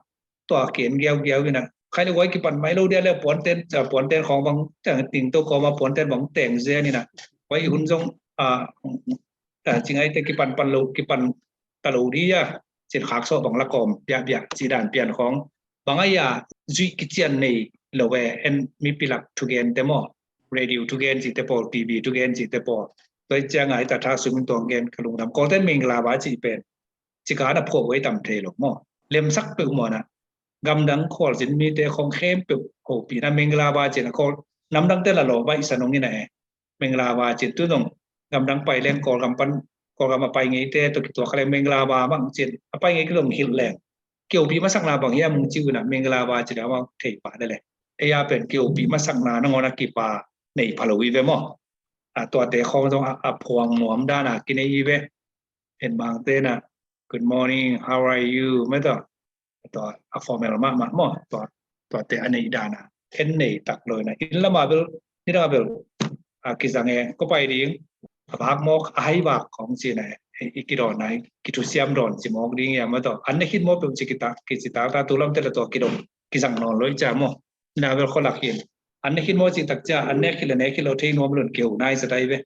tua ken giaugiau inah, khai le guai kipan mai lo dia le puanten, a, puanten khawng bang, a, tingto kawma puanten bang teng zen inah, guai i hun zong, a, a, cingaite kipan pan lo, kipan ta lo dia, cin khak sawh bang la kawm biahbiah cih dan pian khawng, bang a ia zuih kician nei lo e, en mipilak thugente maw, radio thugen cihte pawl, T V thugen cihte pawl. Tua i cianga i ta tha sum in tuang gen ka lungdam. Kawlten Mengla Ba cih pen cika na phuah uh ei tam thei lo maw. Lemsak peuh maw na. Gamdang khualzin mite khawng khempeuh hopihna Mengla Ba cih na Kawl namdangte la lawh baihsa nong ina e. Mengla Ba cih tu zong gamdang pai leng Kawlgam pan, Kawlgam a pai ngeite tawh kituak kha leng Mengla Ba mang cih a pai ngei kizong hilh leng. Kiopih masakna bang hiam mung ci uh na Mengla Ba cih na mang thei pah de le. Ei a pen kiopih masakna nangawn a kipa nei pha lo hi ve maw. A tuate khawng zong a, a phuang nuam dana kinei hi ve. En mangte na, "Good morning, how are you?" Mah tawh, tua a formal mahmah maw, tua, tuate a neih dana en nei tak lo ina. Inn lama bel, nidang a bel, a kizang e, ko pai ding, a vak mawk, a hai vak khawng cihna e, i kidawnna, i kithusiam dawn ci mawk ding ia mah tawh. An ne khit maw peuh ci kita, kici ta ta, tu lamte la tua kidong, kizang nawn lo i cia maw. Ina bel kholak hin. An ne khit maw cih tak cia, an nek khit le nek khit lo thei nuam lon keu nai sa tai ve.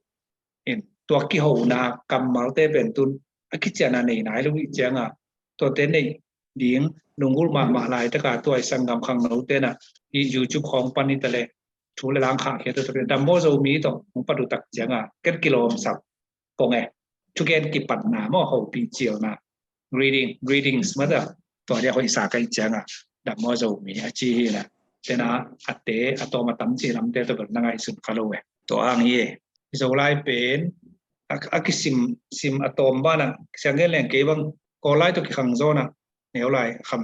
In, tua kihona kammalte pen tun a kiciana nei nai lo i cianga, tuate nei ding lunggulh mahmah laitaka tua i sanggam khangnote na i YouTube khawng pan i ta le thu le lang khahkhia tuate Dammaw Zomi tawh hong pat uh tak cianga ken kilawmsak kong e. Thugen kipatna maw, hopih cilna, greeting, greetings mah ta, tua dia hoihsa ka i cianga Dammaw Zomi a ci hi na. Tena a te a tawm a tam cih lamte tawh bel na ngaihsun kha lo e. Tua hang hi e. Zolai pen a, a kisim sim a tawm banah sianggen leng kei bang Kawllai tawh kikhang zawnah neulai kham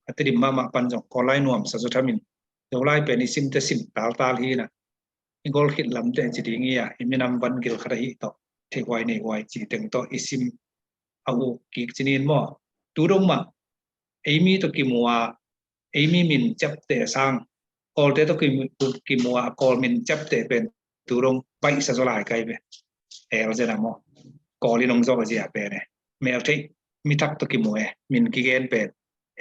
a Tedim mahmah pan zong Kawllai nuamsa zaw thamin Zolai pen i simte sim taltal hinah i gol khit lamte ci ding hi a, i minam van gil khat ahi tawh theihuai neihuai ci teng tawh i sim a uk kik cinin maw? Tu dong mah eimi tawh kimu a eimi min ciapte sang Kawlte tawh kimu a Kawl min ciapte pen tu dong baihsa zaw lai kai ve. El zena maw? Kawl in hong zawh zia pen e, meltheih mithak tawh kimu e, min kigen pen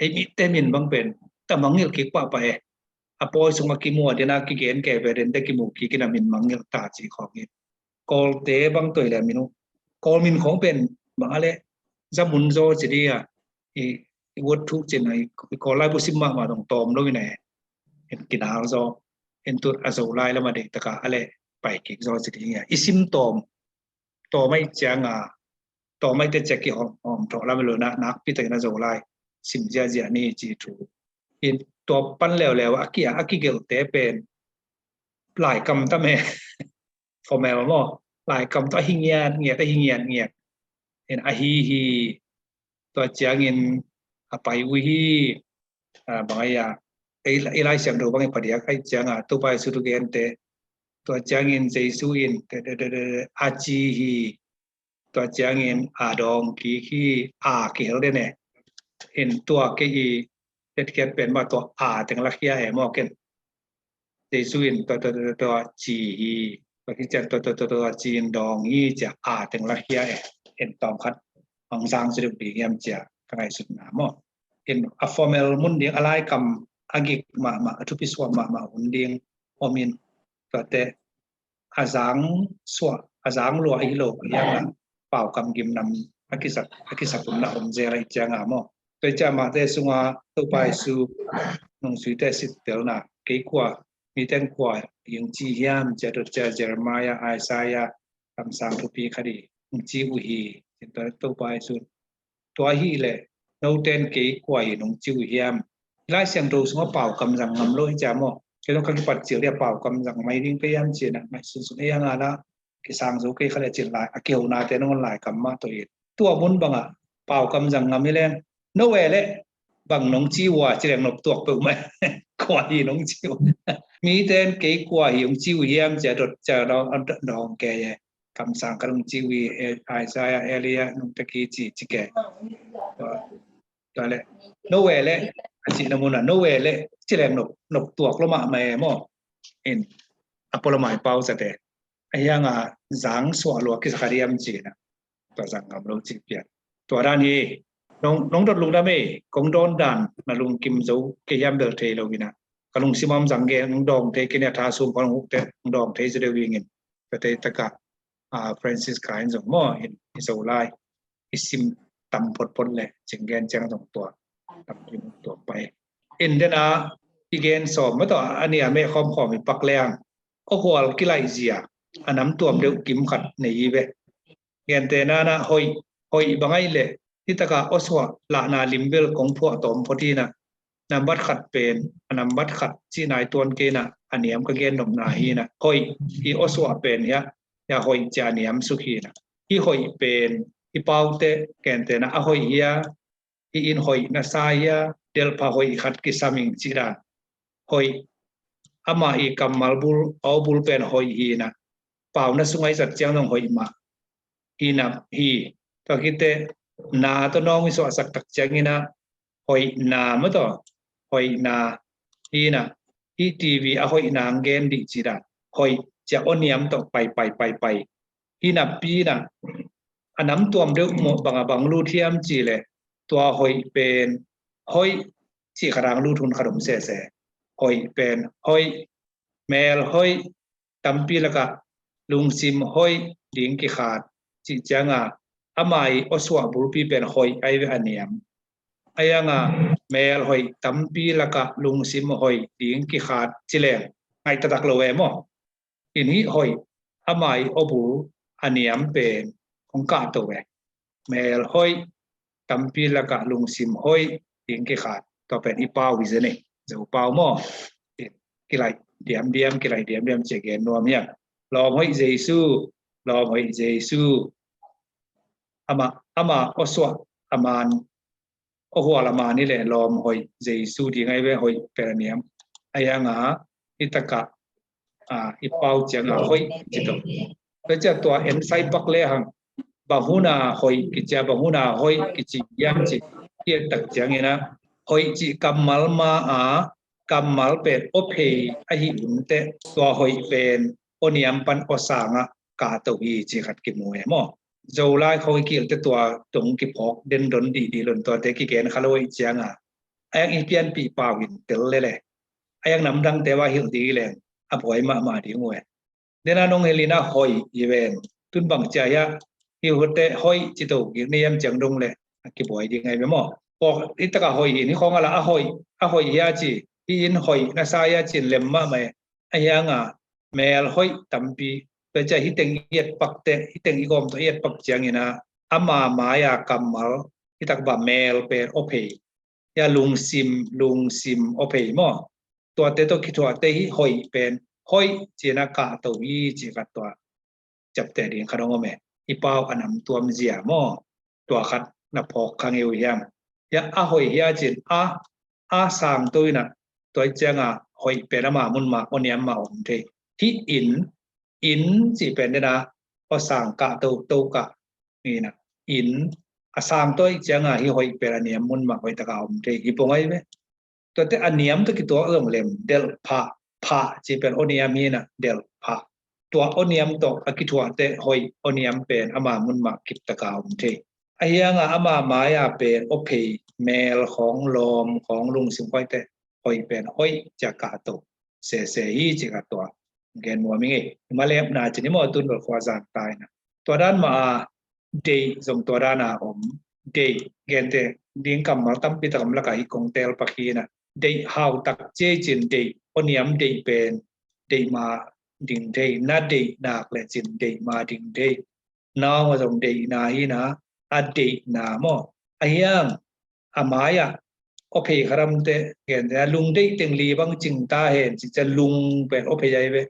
eimite min bang pen ta mangngilh kik pahpah e. A pawi sung a kimu a dena kigen kei ve dente kimu kik in a min mangngilh ta ci khawng hi. Kawlte bang toi le min uh Kawl min khawng pen bang a le zamun zaw ci ding a, i wot thuk cin a i Kawl laibu sim mahmah dong tawm lo in a e. En kinal zaw en tut a Zolai lam a deih taka a le pai kik zaw ci ding a i sim tawm tawm aih cianga tawm aihte ciak kihawm hawm thawh lam lo na nakpi takin a Zolai sim ziahziah ni ci thu. In tua pan leuleu a kia a kigelhte pen laikam tam e. Formal maw? Laikam tawh a hi ngiat ngiat a hi ngiat ngiat. In a hi hi tua ciangin a pai uh hi. Bang a ia i Lai Siangtho bangin phadiak aih cianga Topa Jesu thu gente tua ciangin Jesu in a ci hi. Tua ciangin a dawng kik hi a kihel den e. In tua kei i tetkhiat pen mah tua a teng lakhia e maw ken. Jesu in tua tua tua tua ci hi. Tua kician tua tua tua tua ci in dawng hi cia a teng lakhia e. In tawm khat hong zang ci duk ding hiam cia ka ngaihsutna maw? In a formal mun ding a laikam a gik mahmah a thupi suak mahmah hun ding om in tuate a zang suah a zang lua ahi lo hiangah paukam gimnam a kisak a kisak hun na om zel ahi cianga maw? Tua i ciamahte sunga Topa Jesu nungsuite sittelna kei kua miten kua hong ci hiam cia dot cia Jeremiah Isaiah kamsang thupi khat hi hong ci uh hi. Topa Jesu tua hi le noten kei kua hi nong ci uh hiam? Lai Siangtho sungah paukam zang ngam lo hi cia maw? Kei zong ka kipat cil dia paukam zang mai ding pe hiam cina ngai sunsun ei hanga la kisang zo kei kha le cin lai a kihonate nong on laikam mah tawh hi. Tua mun bangah paukam zang ngam hi leng no e le bang nong ci uh a ci leng nop tuak peuh mai. Kua hi nong ci uh miten kei kua hi hong ci uh hiam cia dot cia dawng kei e. Kamsang ka nong ci uh hi Isaiah Elia nong taki ci ci kei. Tua le no e le a cihna munah no e le ci leng nop tuak lo mahmah e maw? In a pualamai pau zate a hianga zang suah lua kisak a diam cina tua zang ngam lo ci pian. Tua dan hi nong dot lungdam ei kong dawn dan na lungkim zo kei hiam bel thei lo ina ka lungsim a om zang gen nong dawng thei kei nia tha sum ka nong hukte nong dawng thei zo deuh ingin. Tua tei takah Francis ka in zong maw in i Zolai i sim tam photphot le cinggen ciang zong tua tam kim tua pai. In dena i gen sawm ma tawh a nia meh khawmkhawm i pak leng awhual kilaih zia a nam tuam deuh kim khat nei hi ve. Gentehna na hoih hoih bangaih le hitaka awsuah lahna limvel kong phuah tawm phot hina nambat khat pen a nambat khat cihnai tuan keina a niam ka gen nopna hina hoih hi awsuah pen hia hia hoih cia a niam suk hina hi hoih pen hi paute gentehna a hoih hia hi in hoih na sa hia delpha hoih khat kisaming cihdan hoih ama i kammal bul aw bul pen hoih hina pau na sungai zat ciang dong hoih mah hina hi tua kite na tawh nawng i suahsak tak ciangina hoih na ma tawh hoih na hina hi TV a hoih na ang gen dih cihdan hoih cia aw niam tawh pai pai pai pai hina pina a nam tuam deuh mawh banga bang lut hiam cih le tua hoih pen hoih cih khat ang lut hun khat om sese hoih pen hoih mel hoih tampi lakah lungsim hoih ding kikhat cih cianga ama i awsuah bulpi pen hoih ai ve a niam ai anga mel hoih tampi lakah lungsim hoih ding kikhat cileng ngaih taktak lo e maw? In hih hoih ama i awbul a niam pen hong kahto e mel hoih tampi lakah lungsim hoih ding kikhat tua pen i pau hi zen e zo pau maw? Kilaih diamdiam kilaih diamdiam cia gen nuam hiam? Lawm hoih Jesu, lawm hoih Jesu. Ama, ama awsuah aman, awhual aman hi leh lawm hoih Jesu ding ahi ve, hoih pen a niam. Ahi hanga, i takah, a, i pau cianga hoih ci to. Tua ciah tua en sai pak le hang, bang huna hoih kicia, bang huna hoih kici hiam ci, hiat tak ciangina, hoih ci kammal ma a, kammal pen aw phei ahi un teh, tua hoih pen aw niam pan aw sangah kahto hi ci khat kimu e maw. Zolai khawng i kilte tua dong kiphawk den don dihdih lon tuate kigen kha lo hoih cianga, a iang i pianpih pau hin tel lele. A iang namdangte va hilh ding leng a buai mahmah ding uh e. Dena nong hilina hoih hi ven. Tun bang cia hia hi hute hoih ci to kik ni hiam ciang dong le a kibuai ding ahi ve maw. Pawk i taka hoih hin hi khawng a la a hoih, a hoih hia ci, hi in hoih na sa hia cin lem mahmah e. Ahi hanga mel hoih tampi, tua cia hi teng i et pak teh, hi teng i gawm tawh i et pak ciangina, ama mai-a kammal hi tak ba mel pen aw phei, hia lungsim, lungsim aw phei maw. Tuate tawh kithuahte hi hoih pen hoih cina kahto hi ci khat tua ciapteh ding khat hong om e. I pau a nam tuam zia maw, tua khat na phawk kha ngei uh hiam? Hia a hoih hia cin a, a sangto ina, tua i cianga hoih pen ama mun ma aw niam ma om thei. Hi in, in ci pen dena aw sang kahto, to kah ina, in a sangto i cianga hi hoih pen a niam mun ma hoih taka om thei hi pong ahi ve. Tuate a niam tawh kituak zong lem, delh phah, phah ci pen aw niam hina, delh phah. Tua aw niam tawh a kithuahte hoih aw niam pen ama mun mah kiptaka om thei. Ahi hanga ama mai-a pen aw phei, mel khawng, lawm khawng, lungsim khuaite hoih pen hoih cia kahto sese hi ci khat tua gen nuam i ngei. Ima lepna cin i maw tun bel khua zan taina. Tua dan ma a deih zong tua dana om. Deih gente ding kammal tampi tak om laka hi kong tel pak hina. Deih hau tak cia cin deih, aw niam deih pen deih ma ding thei, na deih nak le cin deih ma ding thei. Naung a zong deihna hina, a deihna maw. Ahi hang a mai-ah aw phei kharamte gente a lung deih teng li bang cing ta hen ci cia lung pen aw phei ahi ve.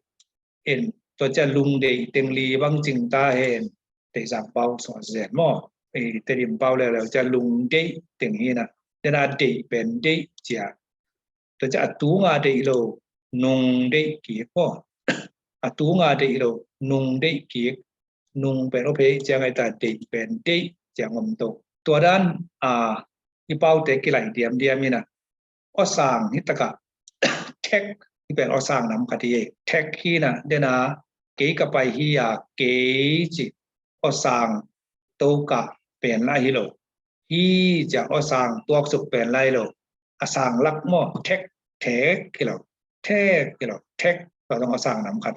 En, tua cia lung deih teng li bang cing ta hen. Teizang pau sungah zen maw, Tedim pau leuleu cia lung deih teng hina. Dena deih pen deih cia. Tua cia a tunga deih lo, nung deih kik maw. A tunga deih lo, nung deih kik. Nung pen aw phei ciang ahi ta, deih pen deih ciang om to. Tua dan a i paute kilaih diamdiam ina. Aw sang hi taka thek hi pen aw sang nam khat hi. Thek hina dena kei ka pai hi a kei ci aw sang to kah pen la hi lo. Hi cia aw sang tuaksuk pen la hi lo. A sang lak maw thek, thek hi lo. Thek hi lo, thek tua zong aw sang nam khat.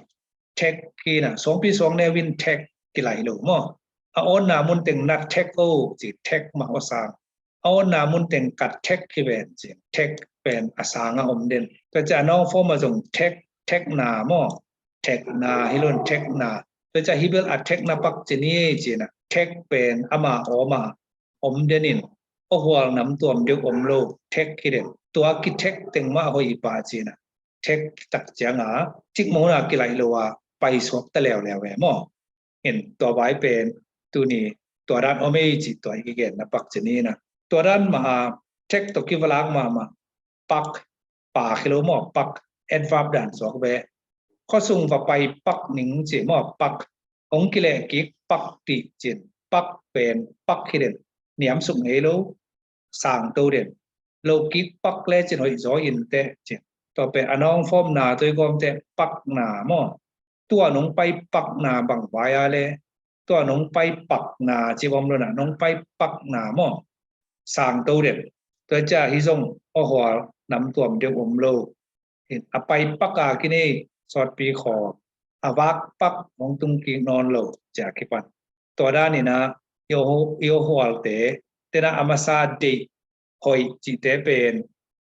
Thek hina suangpi suang neu in thek kilaih lo maw. A awnna mun teng na thek o ci thek mah aw sang. A awnna mun teng kat thek hi ven ci thek pen a sanga om den. Tua cia a nawng fawm a zong thek, thekna maw. Thekna hi lon thekna. Tua cia hi bel a thekna pak ci ni cina thek pen ama awma om denin aw hual nam tuam deuh om lo thek hi den. Tua kithek teng mah hoih i pah cina thek tak cianga cikmah huna kilaih lo a paisuak ta leuleu e maw. In tua vai pen tuni tua dan om ei ci tua i kigenna pak ci nina. Tua dan mah a thek tawh kivalak mahmah pak, pak hi lo maw, pak adverb dan suak ve. Khuasung va pai pak ning ci maw, pak hong kileh kik pak tih cin pak pen pak hi den. Niamsuk ngei lo, sangto den. Lo kik pak le cin hoih zaw in teh cin. Tua pen a nawng fawmna tua i gawm teh pakna maw. Tua nong pai pakna bang vai a le tua nong pai pakna ci bawm lona nong pai pakna maw. Sangto den. Tua cia hi zong aw hual nam tuam deuh om lo. A pai pak a kinei sawtpi khaw a vak pak hong tung kik nawn lo cia kipan. Tua danina i aw hualte tena a masa deih hoih cihte pen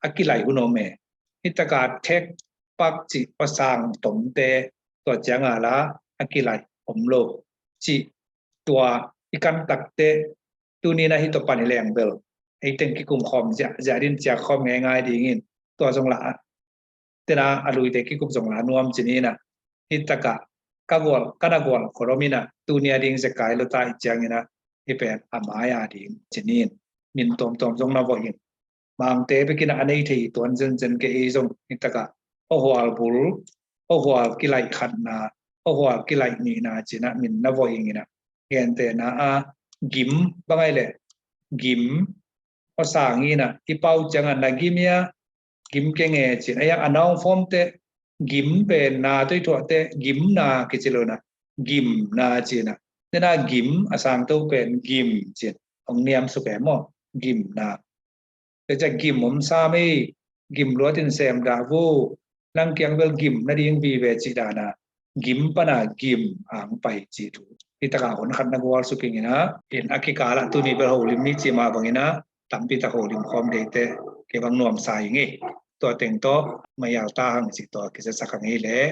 a kilaih hun om e. Hi taka thek pak cih aw sang tomte tua cianga la a kilaih om lo. Cih tua i kan takte tunina hi tua pan hi leng bel ei teng kikum khawm ziahziah din ciak khawm ngeingai dingin tua zong la tena a luite kikup zong la nuam ci nina. Hi taka ka gual, ka na gual khol om in ah, tuni a ding zekai lo ta hi ciangin ah, hi pen a mai a ding ci ni in, min tuamtuam zong na vawh ing. Mangte bekin ah a nei thei tuan zenzen kei ei zong hi tak ah, hawhual bul, hawhual kilaih khatna, hawhual kilaih nihna ci in ah min na vawh ing in ah, gentehna ah gim, bang ai leh gim, hawsang in ah i pau ciang ah na gim hia, gim keng e ci in ah, a na hong fawm teh gim pen na tawh i thuah teh gimna kici lo in ah, gimna ci in ah, na na gim, a sangto pen gim ci in hong niam suk e maw, gimna. Tua ciang gim om sam ei, gim luat in sem dah vo, nang kiang bel gim nading vive cih dan ah, gim pan a gim hong pai cih thu hi tak ah hun khat na gual suk ing in ah, in a kikal ah tuni bel holim ni ci mah bangin ah, tampi tak holim khawm ding teh kei bang nuamsa ing ei. Tua teng tawh mai au ta hang cih tawh kizatsak hang ei leh.